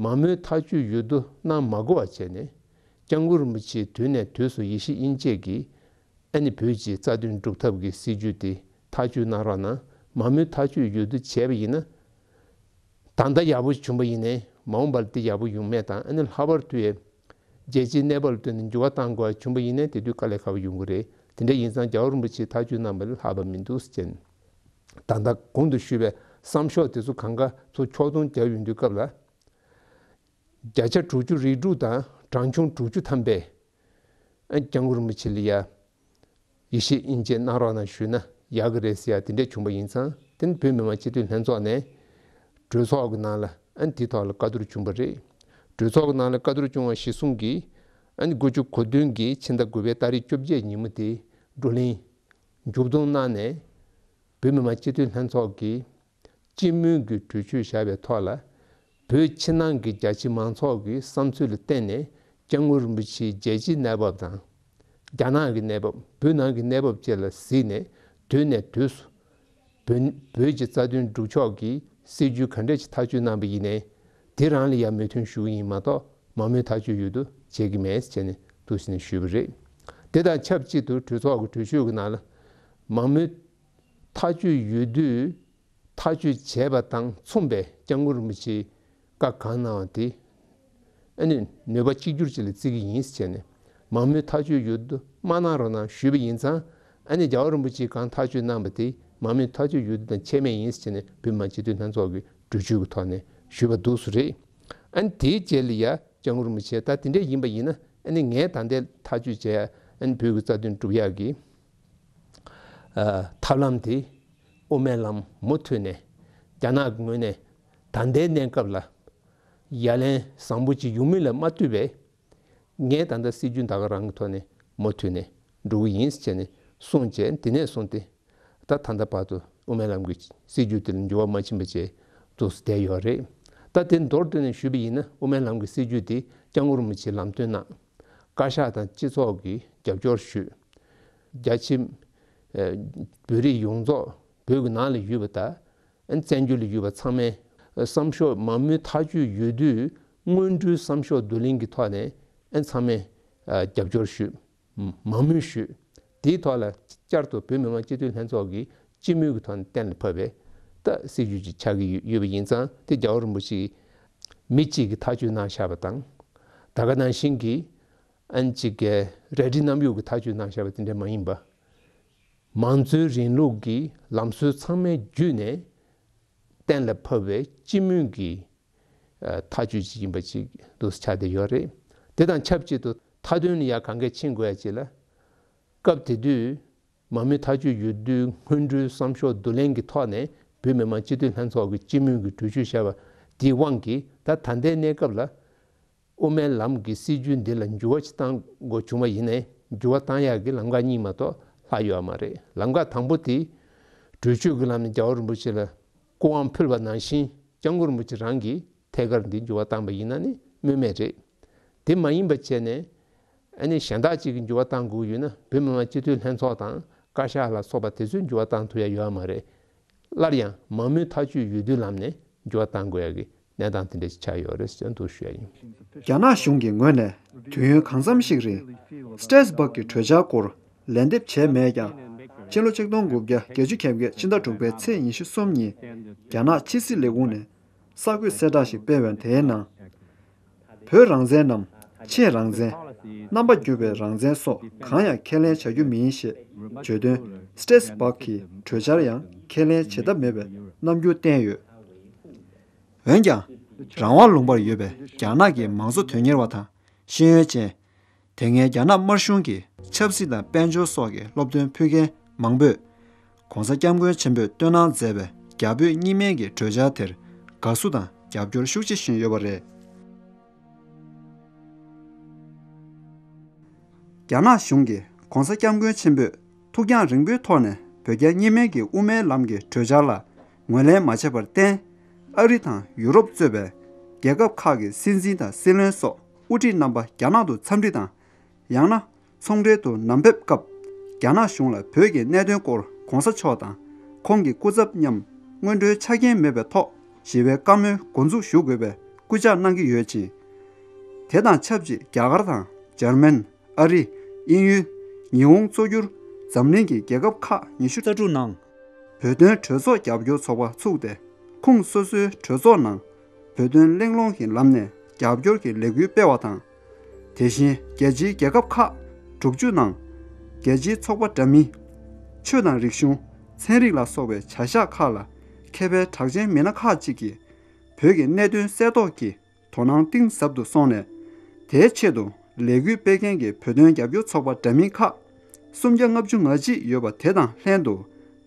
མང་མོས་ཐག་གཅོད་ཡོད་དོ་གནང་མ་དགོས་པ་བྱས་ནས། སྐྱབས་མགོན་རིན་པོ་ཆེས་དུས་ནས་དུས་སུ་ཡེ་ཤེས་དབྱིངས་དཔྱད་ཀྱིས་ཨ་ནི་བོད་ཀྱི་རྩ་དོན་སྒྲུབ་ཐབས་ཀྱི་སྲིད་བྱུས་དེ་ཐག་གཅོད་གནང་རོགས་གནང་། མང་མོས་ཐག་གཅོད་ཡོད་དོ་བྱས་པ་ཡིན་ན། ད་ལྟ་ཡག་པོ་བྱུང་པ་ཡིན་ནའི་མ་འོངས་པར་དེ་ཡག་པོ་ཡོང་མེད་དང་། ཨ་ནི་ལྷག་པར་དུ་ཡང་རྒྱལ་སྤྱིའི་གནས་བབ་ལ་ལྟོས་ནས་འགྱུར་བ་གཏང་དགོས་པ་བྱུང་པ་ཡིན་ནའི་དེ་དུས་དཀའ་ལས་ཁག་པོ་ཡོང་གི་རེད། དེ་འདྲ་ཡིན་ཙང་རྒྱལ་བ་རིན་པོ་ཆེས་ཐག་གཅོད་གནང་བ་ལས་ལྷག་པ་མི་འདུག་ཟེར་ནས། ད་ལྟ་གོང་དུ་ཞུས་པའི་བསམ་ཤོག་དེ་ཚོ་གང་ག་ཚོ་ཕྱོགས་སྡོམ་བརྒྱབ་ཡོང་དུས་སྐབས་ལ། བརྒྱ་ཆ་དྲུག་ཅུ་རེ་དྲུག་དང་གྲངས་ཆུང་དྲུག་ཅུ་ཐམ་པས་ཨ་སྐྱབས་མགོན་རིན་པོ་ཆེ་ལ་ཡ་ཡེ་ཤེས་དབྱིངས་དཔྱད་གནང་རོགས་གནང་ཞུས་ན་ཡག་གི་རེད་ཟེར་ཡ་དེ་འདྲས་བྱུང་པ་ཡིན་ཙང་། དེ་ནི་བོད་མི་མང་སྤྱི་འཐུས་ལྷན་ཚོགས་ནས་གྲོས་ཚོགས་ཀྱི་ནང་ལ་ཨ་ནི་དེའི་ཐོག་ལ་བཀའ་བསྡུར་བྱུང་བ་རེད། གྲོས་ཚོགས་ཀྱི་ནང་ལ་བཀའ་བསྡུར་བྱུང་བ་གཞིར་བཟུང་གིས་ཨ་ནི་དགུ་བཅུ་གོ་བདུན་གྱི་ཕྱི་ཟླ་དགུ་པའི་ཏ་རིག་བཅོ་བརྒྱད་ཉིན་མོ་དེ་བགྲོ་གླེང་མཇུག་བསྡོམས་གནང་ནས། བོད་མི་མང་སྤྱི་འཐུས་ལྷན་ཚོགས་ཀྱིས་སྤྱི་མོས་ཀྱི་གྲོས་ཆོད་བཞག་པའི་ཐོག་ལ། བོད་ཕྱི་ནང་གི་རྒྱ་ཆེ་མང་ཚོགས་ཀྱི་བསམ་ཚུལ་ལ་བརྟེན་ནས་སྐྱབས་མགོན་རིན་པོ་ཆེའི་རྒྱལ་སྤྱིའི་གནས་བབ་དང་། རྒྱ་ནག་གི་གནས་བབ། བོད་ནང་གི་གནས་བབ་བཅས་ལ་གཟིགས་ནས་དུས་ནས་དུས་སུ་བོད་བོད་ཀྱི་རྩ་དོན་སྒྲུབ་ཕྱོགས་ཀྱི་སྲིད་བྱུས་ག་འདྲས་ཀྱི་ཐག་གཅོད་གནང་པ་ཡིན་ནའི་དེ་རང་ལ་ཡང་མོས་མཐུན་ཞུ་གི་ཡིན་མ་གཏོགས་མང་མོས་ཐག་གཅོད་ཡོད་དོ་བྱེད་ཀྱི་མེད་ཟེར་ནས་འདུག་ཟེར་ནས་ཞུས་པ་རེད། དེ་དང་ཆབས་ཅིག་ཏུ་གྲོས་ཚོགས་ཀྱི་གྲོས་ཆོད་ཀྱི་ནང་ལ་མང་མོས་ཐག་གཅོད་ཡོད་དུས། ཐག་གཅོད་བྱས་པ་དང་མཚུངས་པའི་སྐྱབས་མགོན་རིན་པོ་ཆེས་བཀའ་གང་གནང་བ་དེ་ཨ་ནི་ནུས་པ་གཅིག་གྱུར་ཅིག་ལ་བརྩི་གི་ཡིན་ཟེར་ནས། མང་མོས་ཐག་གཅོད་ཡོད་དུ་མ་གནང་རོགས་གནང་ཞུས་པ་ཡིན་ཙང་། ཨ་ནི་རྒྱལ་བ་རིན་པོ་ཆེས་གང་ཐག་གཅོད་གནང་བ་དེ་མང་མོས་ཐག་གཅོད་ཡོད་དུ་དང་ཁྱད་མེད་ཡིན་ཟེར་ནས་བོད་མི་མང་སྤྱི་འཐུས་ལྷན་ཚོགས་ཀྱི་གྲོས་ཆོད་ཀྱི་ཐོག་ནས་ཞུས་པ་འདུག་སུ་རེད། ཨ་ནི་དེའི་རྗེས་ལ་ཡ་སྐྱབས་མགོན་རིན་པོ་ཆེ་ད་དེ་འདྲས་ཡིན་པ་ཡིན་ན། ཨ་ནི་ངས་ད་ལྟའི་ཐག་གཅོད་བྱས་ཡ། ཨ་ནི་བོད་ཀྱི་རྩ་དོན་སྒྲུབ་ཡག་གི་ཐབས་ལམ་དེ་དབུ་མའི་ལམ་མུ་མཐུད་ནས། རྒྱ་ནག་གི་ངོས་ནས་ད་ལྟའི་གནས་སྐབས་ལ་ཡ་ལན་བཟང་པོ་ཅིག་ཡོང་མིན་ལ་མ་ལྟོས་པའི། ངས་ད་ལྟ་སྲིད་ཇུས་ད་ག་རང་གི་ཐོག་ནས་མུ་མཐུད་ནས་འགྲོ་གི་ཡིན་ཟེར་ནས་གསུངས་བྱས། དེ་ནས་བཟུང་སྟེ་ད་ད་ལྟ་བར་དུ་དབུ་མའི་ལམ་གྱི་སྲིད་ཇུས་དེ་ལ་འགྱུར་བ་མ་ཕྱིན་པ་བྱས་འདུག་སེ་བསྡད་ཡོད་རེད། ད་དེ་མདོར་བསྡུས་ནས་ཞུས་པ་ཡིན་ན། དབུ་མའི་ལམ་གྱི་སྲིད་ཇུས་དེ་སྐྱབས་མགོན་རིན་པོ་ཆེས་ལམ་སྟོན་གནང་། བཀའ་ཤག་དང་སྤྱི་ཚོགས་ཀྱིས་རྒྱབ་སྐྱོར་ཞུས། རྒྱ་ཆེ་ཨ་བོད་རིགས་ཡོངས་རྫོགས། བོད་ཀྱི་ནང་ལ་ཡོད་པ་དང་ཨ་བཙན་བྱོལ་ལ་ཡོད་པ་ཚང་མས་བསམ་ཤོག་མང་མོས་ཐག་གཅོད་ཡོད་དུས་སྔོན་འགྲོའི་བསམ་ཤོག་བསྡུ་ལེན་གྱི་ཐོག་ནས་ཨ་ཚང་མས་ཨ་རྒྱབ་སྐྱོར་ཞུས། མང་མོས་ཞུས། དེའི་ཐོག་ལ་བསྐྱར་དུ་བོད་མི་མང་སྤྱི་འཐུས་ལྷན་ཚོགས་ཀྱིས་སྤྱི་མོས་ཀྱི་ཐོག་ནས་གཏན་ལ་ཕབ་པའི་ད་སྲིད་ཇུས་ཅིག་ཆགས་ཀྱི་ཡོད་ཡོད་པ་ཡིན་ཙང་། དེ་རྒྱལ་བ་རིན་པོ་ཆེས་མི་གཅིག་གིས་ཐག་གཅོད་གནང་བཞག་པ་དང་། ད་ག་ནང་བཞིན་གྱི་ཨ་ནི་གཅིག་གི་རལ་གྲི་རྣམ་གཡོག་གིས་ཐག་གཅོད་གནང་བཞག་པ་དེ་འདྲ་མ་ཡིན་པ། མང་གཙོའི་རིང་ལུགས་ཀྱི་ལམ་སྲོལ་ཚང་མའི་བརྒྱུད་ནས་གཏན་ལ་ཕབ་པའི་སྤྱི་མོས་ཀྱི་ཨ་ཐག་གཅོད་ཅིག་ཡིན་པ་ཅིག་འདུག་སེ་ཆགས་བསྡད་ཡོད་རེད། དེ་དང་ཆབས་ཅིག་ཏུ་མཐའ་དོན་ལ་ཡ་གང་གས་ཕྱིན་དགོས་ཡ་ཅིག་ལ། སྐབས་དེ་དུས་མང་མོས་ཐག་གཅོད་ཡོད་དུས་སྔོན་འགྲོའི་བསམ་ཤོག་བསྡུ་ལེན་གྱི་ཐོག་ནས་བོད་མི་མང་སྤྱི་འཐུས་ལྷན་ཚོགས་ཀྱི་སྤྱི་མོས་ཀྱི་གྲོས་ཆོད་བཞག་པ་དེའི་དབང་གིས། ད་ད་ལྟའི་གནས་སྐབས་ལ་དབུ་མའི་ལམ་གྱི་སྲིད་ཇུས་འདི་ལ་འགྱུར་བ་ཅིག་གཏང་དགོས་བྱུང་བ་ཡིན་ནའི་འགྱུར་བ་གཏང་ཡག་གི་ལམ་ཁ་གཉིས་མ་གཏོགས་ལྷག་ཡོད་མ་རེད། ལམ་ཁ་དང་པོ་དེ་གྲོས་ཆོད་ཀྱི་ལམ་ནས་རྒྱལ་བ་རིན་པོ་ཆེ་ལ་སྐུ་དབང་ཕུལ་བ་ནང་བཞིན་སྐྱབས་མགོན་རིན་པོ་ཆེ་རང་གིས་ཐད་ཀར་འདི་འགྱུར་བ་བཏང་པ་ཡིན་ན་ནི་སྨོས་མེད་རེད། དེ་མ་ཡིན་པ་བྱས་ནས་ཨ་ནི་གཞན་དག་ཅིག་གིས་འགྱུར་བ་གཏང་དགོས་ཡོད་ན། བོད་མི་མང་སྤྱི་འཐུས་ལྷན་ཚོགས་དང་བཀའ་ཤག་ལ་སོགས་པ་དེ་ཚོས་འགྱུར་བ་གཏང་ཐུབ་ཡ་ཡོད་མ་རེད། སླར་ཡང་མང་མོས་ཐག་གཅོད་ཡོད་དུས་ལམ་ནས་འགྱུར་བ་གཏང་དགོས་ཡ་གི་གནས་སྟངས་དེ་འདྲ་ཞིག་ཆགས་ཡོད་རེད་ཟེར་འདུག་ཞུ་ཡ་ཡིན། རྒྱ་ནག་གཞུང་གི་ངོས་ནས་དུས་ཡུན་གང་འཚམ་ཞིག་རིང་སི་ཏྲེ་སི་སྦག་གི་གྲོས་འཆར་སྐོར་ལན་འདེབས་བྱས་མེད་ཀྱང་། ཕྱི་ལོ་ཆིག་སྟོང་དགུ་བརྒྱ་བརྒྱད་ཅུ་གྱ་བརྒྱད་ཕྱི་ཟླ་དྲུག་པའི་ཚེས་ཉི་ཤུ་གསུམ་ཉིན་རྒྱ་ནག་ཕྱི་སྲིད་ལས་ཁུངས་ནས་གསར་འགོད་གསལ་བསྒྲགས་ཤིག་སྤེལ་བའི་དེའི་ནང་། བོད་རང་བཙན་ནམ་ཆེས་རང་བཙན། རྣམ་པ་འགྱུར་བའི་རང་བཙན་སོགས་གང་ཡང་ཁས་ལེན་བྱ་རྒྱུ་མིན་ཞེས་བརྗོད་དོན། སི་ཏྲེ་སི་སྦག་གི་གྲོས་འཆར་ཡང་ཁས་ལེན་བྱེད་ཐབས་མེད་པའི་རྣམ་འགྱུར་བསྟན་ཡོད། འོན་ཀྱང་། རང་དབང་ལུང་པར་ཡོད་པའི་རྒྱ་ནག་གི་མང་གཙོ་དོན་གཉེར་བ་དང་ཤེས་ཡོན་ཅན། དེ་སྔའི་རྒྱ་ནག་དམར་གཞུང་གི་ཆབ་སྲིད་དང་དཔལ་འབྱོར་སོགས་ཀྱི་སློབ་སྟོན་ཕུལ་མཁན་མང་པོས། ༸གོང་ས་༸སྐྱབས་མགོན་ཆེན་པོས་བཏོན་གནང་མཛད་པའི་རྒྱ་བོད་གཉིས་སྨན་གྱི་གྲོས་འཆར་དེར་དགའ་བསུ་དང་རྒྱབ་སྐྱོར་ཤུགས་ཆེ་བྱིན་ཡོད་པ་རེད། རྒྱ་ནག་གཞུང་གིས་༸གོང་ས་༸སྐྱབས་མགོན་ཆེན་པོས་ཐུགས་འགན་རིང་པོའི་ཐོག་ནས་བོད་རྒྱ་གཉིས་སྨན་གྱི་དབུ་མའི་ལམ་གྱི་གྲོས་འཆར་ལ་ངོས་ལེན་མ་བྱས་པར་བརྟེན། ཨ་རི་དང་ཡུ་རོབ་གཙོས་པའི་རྒྱལ་ཁབ་ཁག་གི་སྲིད་འཛིན་དང་སྲིད་བློན་སོགས་དབུ་ཁྲིད་རྣམ་པ་རྒྱ་ནག་ཏུ་འཚམས་འདྲི་དང་། ཡང་ན་ཚོང་འབྲེལ་དུ་ནམ་ཕེབས་སྐབས། རྒྱ་ནག་གཞུང་ལ་བོད་ཀྱི་གནད་དོན་སྐོར་༸གོང་ས་མཆོག་དང་ཁོང་གི་སྐུ་ཚབ་མཉམ་སྔོན་འགྲོའི་ཆ་རྐྱེན་མེད་པའི་ཐོག་ཞི་བའི་བཀའ་མོལ་འགོ་འཛུགས་ཞུ་དགོས་པའི་ སྐུལ་ལྕག་གནང་གི་ཡོད་ཅིང་། དེ་དང་ཆབས་ཅིག་རྒྱ་གར་དང་འཇར་མན། ཨ་རི། དབྱིན་ཡུལ། ཉི་ཧོང་གཙོ་གྱུར་འཛམ་གླིང་གི་རྒྱལ་ཁབ་ཁག་ཉི་ཤུ་རྩ་དྲུག་ནང་། བོད་དོན་གྲོས་ཚོགས་རྒྱབ་སྐྱོར་ཚོགས་པ་ཚུགས་ཏེ། ཁོངས་སོ་སོའི་གྲོས་ཚོགས་ནང་། བོད་དོན་གླེང་སློང་གི་ལམ་ནས་རྒྱབ་སྐྱོར་གྱི་ལས་འགུལ་སྤེལ་བ་དང་། དེ་བཞིན་རྒྱལ་སྤྱིའི་རྒྱལ་ཁབ་ཁག་དྲུག་ཅུ་ནང་། རྒྱལ་སྤྱིའི་ཚོགས་པ་འདྲ་མིན། ཆོས་དང་རིག་གཞུང་། ཚན་རིག་ལ་སོགས་པའི་བྱ་གཞག་ཁག་ལ་མཁས་པའི་གྲགས་ཅན་མི་སྣ་ཁག་ཅིག་གིས། བོད་ཀྱི་གནད་དོན་གསལ་རྟོགས་ཀྱི་དོ་སྣང་གཏིང་ཟབ་ཏུ་སོང་ནས། དེའི་ཆེད་དུ་ལས་འགུལ་སྤེལ་མཁན་གྱི་བོད་དོན་རྒྱབ་སྐྱོར་ཚོགས་པ་འདྲ་མིན་ཁག་སུམ་བརྒྱ་ལྔ་བཅུ་ང་གཅིག་ཡོད་པ་དེ་དང་ལྷན་དུ།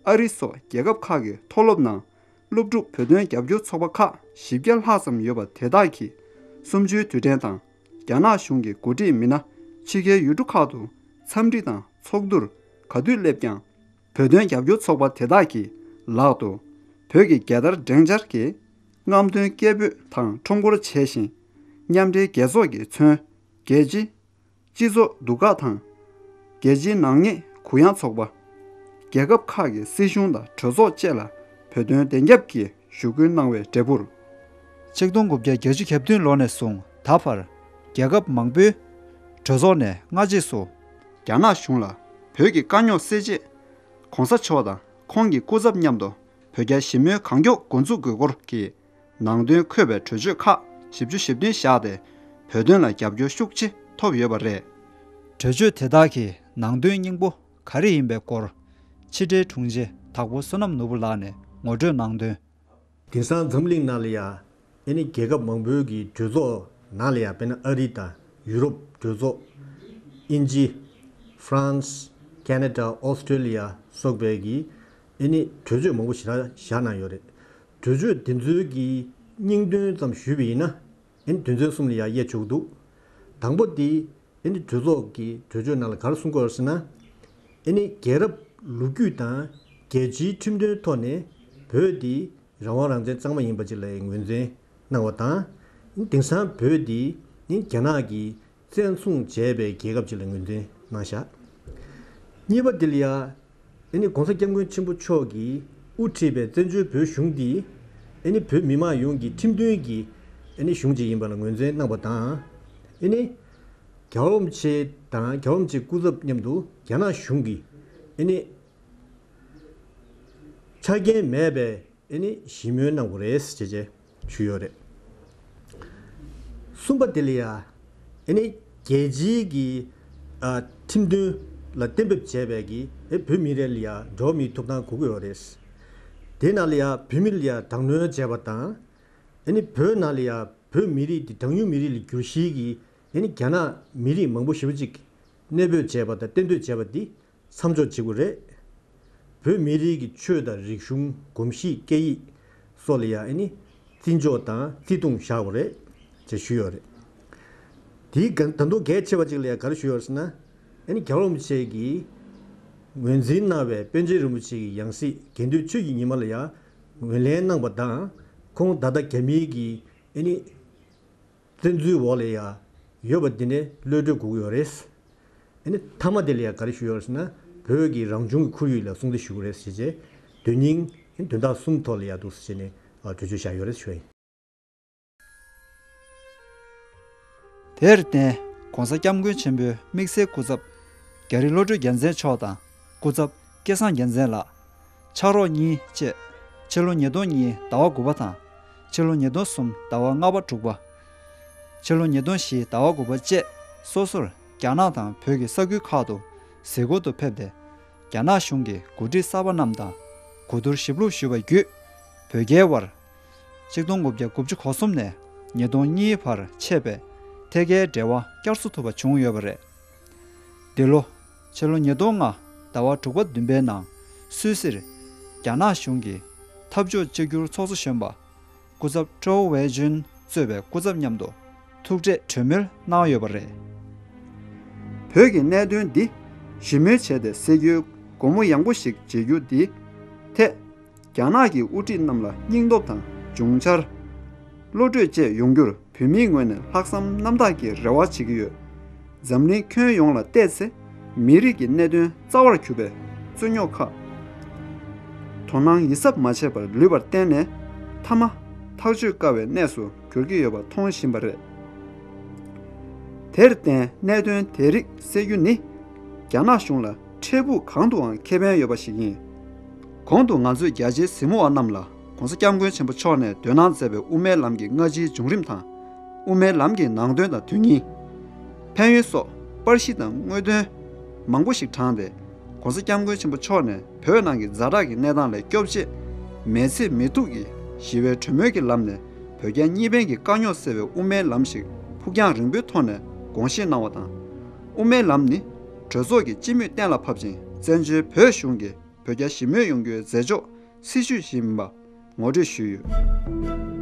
ཨ་རི་སོགས་རྒྱལ་ཁབ་ཁག་གི་མཐོ་སློབ་ནང་། སློབ་ཕྲུག་བོད་དོན་རྒྱབ་སྐྱོར་ཚོགས་པ་ཁག་བཞི་བརྒྱ་ལྷག་ཙམ་ཡོད་པ་དེ་དག་གིས། གསུམ་བཅུའི་དུས་དྲན་དང་། རྒྱ་ནག་གཞུང་གི་འགོ་ཁྲིད་མི་སྣ་ཕྱི་རྒྱལ་ཡུལ་གྲུ་ཁག་ཏུ་འཚམས་འདྲི་དང་ཚོགས་འདུར་ག་དུས་སླེབས་ཀྱང་། བོད་དོན་རྒྱབ་སྐྱོར་ཚོགས་པ་དེ་དག་གི་ལག་ཏུ་བོད་ཀྱི་རྒྱལ་དར་སྒྲེང་འཕྱར་གྱིས་རྔམ་སྟོན་སྐད་འབོད་དང་ཁྲོམ་སྐོར་བྱས་ཤིང་། མཉམ་འབྲེལ་རྒྱལ་ཚོགས་ཀྱིས་མཚོན། རྒྱལ་སྤྱི། སྤྱི་ཚོགས་འདུ་ཁག་དང་། རྒྱལ་སྤྱིའི་ནག་ཉེས་གུ་ཡངས་ཚོགས་པ། རྒྱལ་ཁབ་ཁག་གི་སྲིད་གཞུང་དང་གྲོས་ཚོགས་བཅས་ལ་བོད་དོན་བདེན་རྒྱབ་ཀྱི་ཞུ་སྐུལ་གནང་བའི་འབྲས་བུར། ཆིག་སྟོང་དགུ་བརྒྱ་བརྒྱད་ཅུ་གྱ་བདུན་ལོ་ནས་བཟུང་ད་བར་རྒྱལ་ཁབ་མང་པོའི་གྲོས་ཚོགས་ནས་སྔ་རྗེས་སུ་རྒྱ་ནག་གཞུང་ལ་བོད་ཀྱི་དཀའ་རྙོག་སེལ་ཆེད་གོང་ས་མཆོག་དང་ཁོང་གི་སྐུ་ཚབ་མཉམ་དུ་བོད་རྒྱ་ཞི་མོལ་གང་མགྱོགས་འགོ་འཛུགས་དགོས་སྐོར་གྱི་ནང་དོན་འཁོད་པའི་གྲོས་ཆོད་ཁག་བཞི་བཅུ་ཞེ་བདུན་བཞག་སྟེ་བོད་དོན་ལ་རྒྱབ་སྐྱོར་ཤུགས་ཆེ་ཐོབ་ཡོད་པ་རེད། གྲོས་ཆོད་དེ་དག་གི་ནང་དོན་སྙིང་པོ་ག་རེ་ཡིན་པའི་སྐོར་ཕྱི་དྲིལ་དྲུང་ཆེ་དྭགས་པོ་བསོད་ནམས་ནོར་བུ་ལགས་ནས་ངོ་སྤྲོད་གནང་དོན། དེང་སང་འཛམ་གླིང་ནང་ལ་ཡ། ཨེ་ནི་རྒྱལ་ཁབ་མང་པོའི་གི་གྲོས་ཚོགས་ནང་ལ་ཡ་དཔེར་ན་ཨ་རི་དང་ཡུ་རོབ་གྲོས་ཚོགས། དབྱིན་ཇི། ཧྥ་རན་སི། ཁེ་ན་ཌ། ཨོ་སི་ཀྲེ་ལི་ཡ་སོགས་པའི་གི་ཨེ་ནི་གྲོས་ཆོད་མང་པོ་ཞེ་དྲག་བཞག་གནང་ཡོད་རེད། གྲོས་ཆོད་དེ་ཚོའི་གི་སྙིང་དོན་ཙམ་ཞུས་པ་ཡིན་ན། ཨེ་ནི་དོན་ཚན་གསུམ་ལ་ཡ་དབྱེ་ཆོག་གི་འདུག་དང་པོ་དེ། ཨེ་ནི་གྲོས་ཚོགས་ཀྱི་གྲོས་ཆོད་ནང་ལ་ག་རེ་གསུང་གི་ཡོད་ཟེར་ན། ཨེ་ནི་རྒྱལ་རབས་ལོ་རྒྱུས་དང་རྒྱལ་སྤྱིའི་ཁྲིམས་དོན་ཐོག་ནས་བོད་འདི་རང་དབང་རང་བཙན་གཙང་མ་ཡིན་པ་ཅིག་ལ་ངོས་འཛིན་གནང་བ་དང་། དེང་སང་བོད་འདི་ནི་རྒྱ་ནག་གིས་བཙན་བཟུང་བྱས་པའི་རྒྱལ་ཁབ་ཅིག་ལ་ངོས་འཛིན་གནང་བཞག་གཉིས་པ་འདི་ལ་ཡ། ཨེ་ནི་༸གོང་ས་༸སྐྱབས་མགོན་ཆེན་པོ་མཆོག་གིས་དབུ་ཁྲིད་པའི་བཙན་བྱོལ་བོད་གཞུང་འདི་ཨེ་ནི་བོད་མི་མང་ཡོངས་ཀྱི་ཁྲིམས་མཐུན་གྱི་ཨེ་ནི་གཞུང་ཅིག་ཡིན་པ་ལ་ངོས་འཛིན་གནང་བ་དང་། ཨེ་ནི་རྒྱལ་བ་རིན་པོ་ཆེ་དང་རྒྱལ་བ་རིན་པོ་ཆེའི་སྐུ་ཚབ་མཉམ་དུ་རྒྱ་ནག་གཞུང་གིས་ཨེ་ནི་ཆ་རྐྱེན་མེད་པའི་ཨེ་ནི་ཞི་མོལ་གནང་དགོས་རེད་ཅེས་བྱས་ཞུས་ཡོད་རེད། གསུམ་པ་དེ་ལ་ཡ། ཨེ་ནི་རྒྱལ་སྤྱིའི་གི་ཨ་ཁྲིམས་དོན་ལ་གཏན་འབེབས་བྱས་པའི་གི་ཨེ་བོད་མི་རིགས་ལ་ཡ་འགྲོ་བ་མིའི་ཐོབ་ཐང་དགོས་ཀྱི་ཡོད་རེད། དེ་ནང་ལ་ཡ་བོད་མི་ལ་ཡ་དྲག་གནོན་བྱས་པ་དང་། ཨེ་ནི་བོད་ནང་ལ་ཡ་བོད་མི་རིགས་དེ་གྲངས་ཉུང་མི་རིགས་ལ་བསྒྱུར་བཤིག་གི་ཨེ་ནི་རྒྱ་ནག་མི་རིགས་མང་པོ་ཞེ་པོ་ཅིག་གནས་སྤོས་བྱས་པ་དང་གཏན་སྡོད་བྱས་པ་འདི་མཚམས་འཇོག་བྱེད་དགོས་རེད། བོད་མི་རིགས་ཀྱི་ཆོས་དང་རིག་གཞུང་། གོམས་གཤིས། སྐད་ཡིག་སོགས་ལ་ཡང་ཨེ་ནི་བརྩི་འཇོག་དང་བརྩི་མཐོང་བཞག་དགོས་རེད་ཅེས་ཞུས་ཡོད་རེད། དེའི་སྒང་ད་དུང་གལ་ཆེ་བ་ཅིག་ལ་ཡང་ག་རེ་ཞུས་ཡོད་རེད་ཟེར་ན། ཨེ་ནི་རྒྱལ་བ་རིན་པོ་ཆེ་གིས་ངོས་འཛིན་གནང་བའི་པཎ་ཆེན་རིན་པོ་ཆེ་གི་ཡང་སྲིད་དགེ་འདུན་ཆོས་ཀྱི་ཉི་མ་ལ་ཡང་ངོས་ལེན་གནང་བ་དང་། ཁོང་ད་ལྟ་རྒྱ་མིའི་གི་ཨེ་ནི་བཙན་འཛུལ་འོག་ལ་ཡ་ཡོད་པ་འདི་ནས་གློད་གྲོལ་དགོས་ཀྱི་ཡོད་རེད། ཨ་ནི་མཐའ་མ་དེ་ལ་ཡ་ག་རེ་ཞུ་ཡོད་རེད་ཟེར་ན། བོད་ཀྱི་རང་བྱུང་གི་ཁོར་ཡུག་ལ་སྲུང་བརྩི་ཞུ་དགོས་རེད་ཟེར་བྱས། དོན་སྙིང་དོན་དག་གསུམ་ཐོག་ལ་ཡ་འདུག་ཟེར་བྱས་ནས་གྲོས་ཆོད་བཞག་ཡོད་རེད་ཞུ་ཡ་ཡིན། དེར་བརྟེན་༸གོང་ས་༸སྐྱབས་མགོན་ཆེན་པོའི་དམིགས་བསལ་སྐུ་ཚབ་རྒྱ་རི་བློ་གྲོས་རྒྱལ་མཚན་མཆོག་དང་། སྐུ་ཚབ་སྐལ་བཟང་རྒྱལ་མཚན་ལགས། ཕྱག་རོགས་གཉིས་བཅས་ཕྱི་ལོ་ཉིས་སྟོང་གཉིས་ཟླ་བ་དགུ་པ་དང་། ཕྱི་ལོ་ཉིས་སྟོང་གསུམ་ཟླ་བ་ལྔ་པ་དྲུག་པ། ཕྱི་ལོ་ཉིས་སྟོང་བཞི་ཟླ་བ་དགུ་པ་བཅས་སོ་སོར་རྒྱ་ནག་དང་བོད་ཀྱི་ས་ཁུལ་ཁག་ཏུ་གཟིགས་སྐོར་དུ་ཕེབས་ཏེ། རྒྱ་ནག་གཞུང་གི་འགོ་ཁྲིད་གསར་པ་རྣམས་དང་གོ་བསྡུར་ཞིབ་ལྷུག་ཞུས་པ་བརྒྱུད། བོད་རྒྱའི་དབར་ཆིག་སྟོང་དགུ་བརྒྱ་དགུ་བཅུ་གོ་གསུམ་ནས་ཉིས་སྟོང་གཉིས་བར་ཆད་པའི་ཐད་ཀའི་འབྲེལ་བ་བསྐྱར་གསོ་ཐུབ་པ་བྱུང་ཡོད་པ་རེད། འདི་ལོ་ཕྱི་ལོ་ཉིས་སྟོང་ལྔ་ཟླ་བ་དྲུག་པ་བདུན་པའི་ནང་སུད་སིར་རྒྱ་ནག་གཞུང་གི་འཐབ་ཕྱོགས་གཅིག་གྱུར་ཚོགས་གཙོ་གཞོན་པ་སྐུ་ཚབ་ཀྲོའུ་ཝེ་ཅུན་གཙོས་པའི་སྐུ་ཚབ་མཉམ་དུ་ཐུག་འཕྲད་གྲོས་མོལ་གནང་ཡོད་པ་རེད། བོད་ཀྱི་གནད་དོན་འདི་ཞི་མོལ་བྱས་ཏེ་སེལ་རྒྱུའི་སྒོ་མོ་ཡངས་པོ་ཞིག་འབྱེད་རྒྱུ་འདི་ཐད། རྒྱ་ནག་གི་དབུ་ཁྲིད་རྣམས་ལ་སྙིང་སྟོབས་དང་འབྱུང་འཆར། བློ་གྲོས་བཅས་ཡོང་རྒྱུར་བོད་མིའི་ངོས་ནས་ལྷག་བསམ་རྣམ་དག་གིས་རེ་བ་བྱེད་ཀྱི་ཡོད། འཛམ་གླིང་ཁྱོན་ཡོངས་ལ་བལྟས་ཚེ། མི་རིགས་ཀྱི་གནད་དོན་རྩ་བར་གྱུར་པའི་རྩོད་རྙོག་ཁག་དོ་སྣང་ཡིད་གཟབ་མ་བྱས་པར་ལུས་པར་བརྟེན་ནས། མཐའ་མ་ཐག་གཅོད་དཀའ་བའི་གནས་སུ་ འགྱུར་གྱི་ཡོད་པ་མཐོང་བཞིན་པ་རེད། དེར་བརྟེན་གནད་དོན་དེ་རིགས་སེལ་རྒྱུ་ནི། རྒྱ་ནག་གཞུང་ལ་འཕྲལ་ཕུགས་གང་དུའང་ཁེ་ཕན་ཡོད་པ་ཞིག་ཡིན། གོང་དུ་ང་ཚོས་རྒྱ་ཆེའི་གཟིགས་མོ་བ་རྣམས་ལ་༸གོང་ས་༸སྐྱབས་མགོན་ཆེན་པོ་མཆོག་ནས་འདོན་གནང་མཛད་པའི་དབུ་མའི་ལམ་གྱི་སྔ་ཕྱིའི་བྱུང་རིམ་དང་། དབུ་མའི་ལམ་གྱི་ནང་དོན་དང་དོན་སྙིང་། ཕན་ཡོན་སོགས་པར་གཞི་དང་དངོས་དོན་མང་པོ་ཞིག་དྲངས་ཏེ། ༸གོང་ས་༸སྐྱབས་མགོན་ཆེན་པོ་མཆོག་ནས་བོད་ནང་གི་ཛ་དྲག་གི་གནས་སྟངས་ལས་སྐྱོབ་ཆེད། མེལ་ཚེ་མེ་ཐུག་གི་ཞི་བའི་གྲོས་མོལ་གྱི་ལམ་ནས་བོད་རྒྱ་གཉིས་ཕན་གྱི་དཀའ་རྙོག་སེལ་བའི་དབུ་མའི་ལམ་ཞིག་ཕུགས་རྒྱང་རིང་པོའི་ཐོག་ནས་དགོངས་བཞེས་གནང་བ་དང་། དབུ་མའི་ལམ་ནི་གྲོས་ཚོགས་ཀྱི་སྤྱི་མོས་གཏན་ལ་ཕབ་ཅིང་བཙན་བྱོལ་བོད་གཞུང་གིས་བོད་རྒྱ་ཞི་མོལ་ཡོང་རྒྱུའི་མཛད་ཕྱོགས་སྲིད་བྱུས་ཤིག་ཡིན་པ་ངོ་སྤྲོད་ཞུས་ཡོད།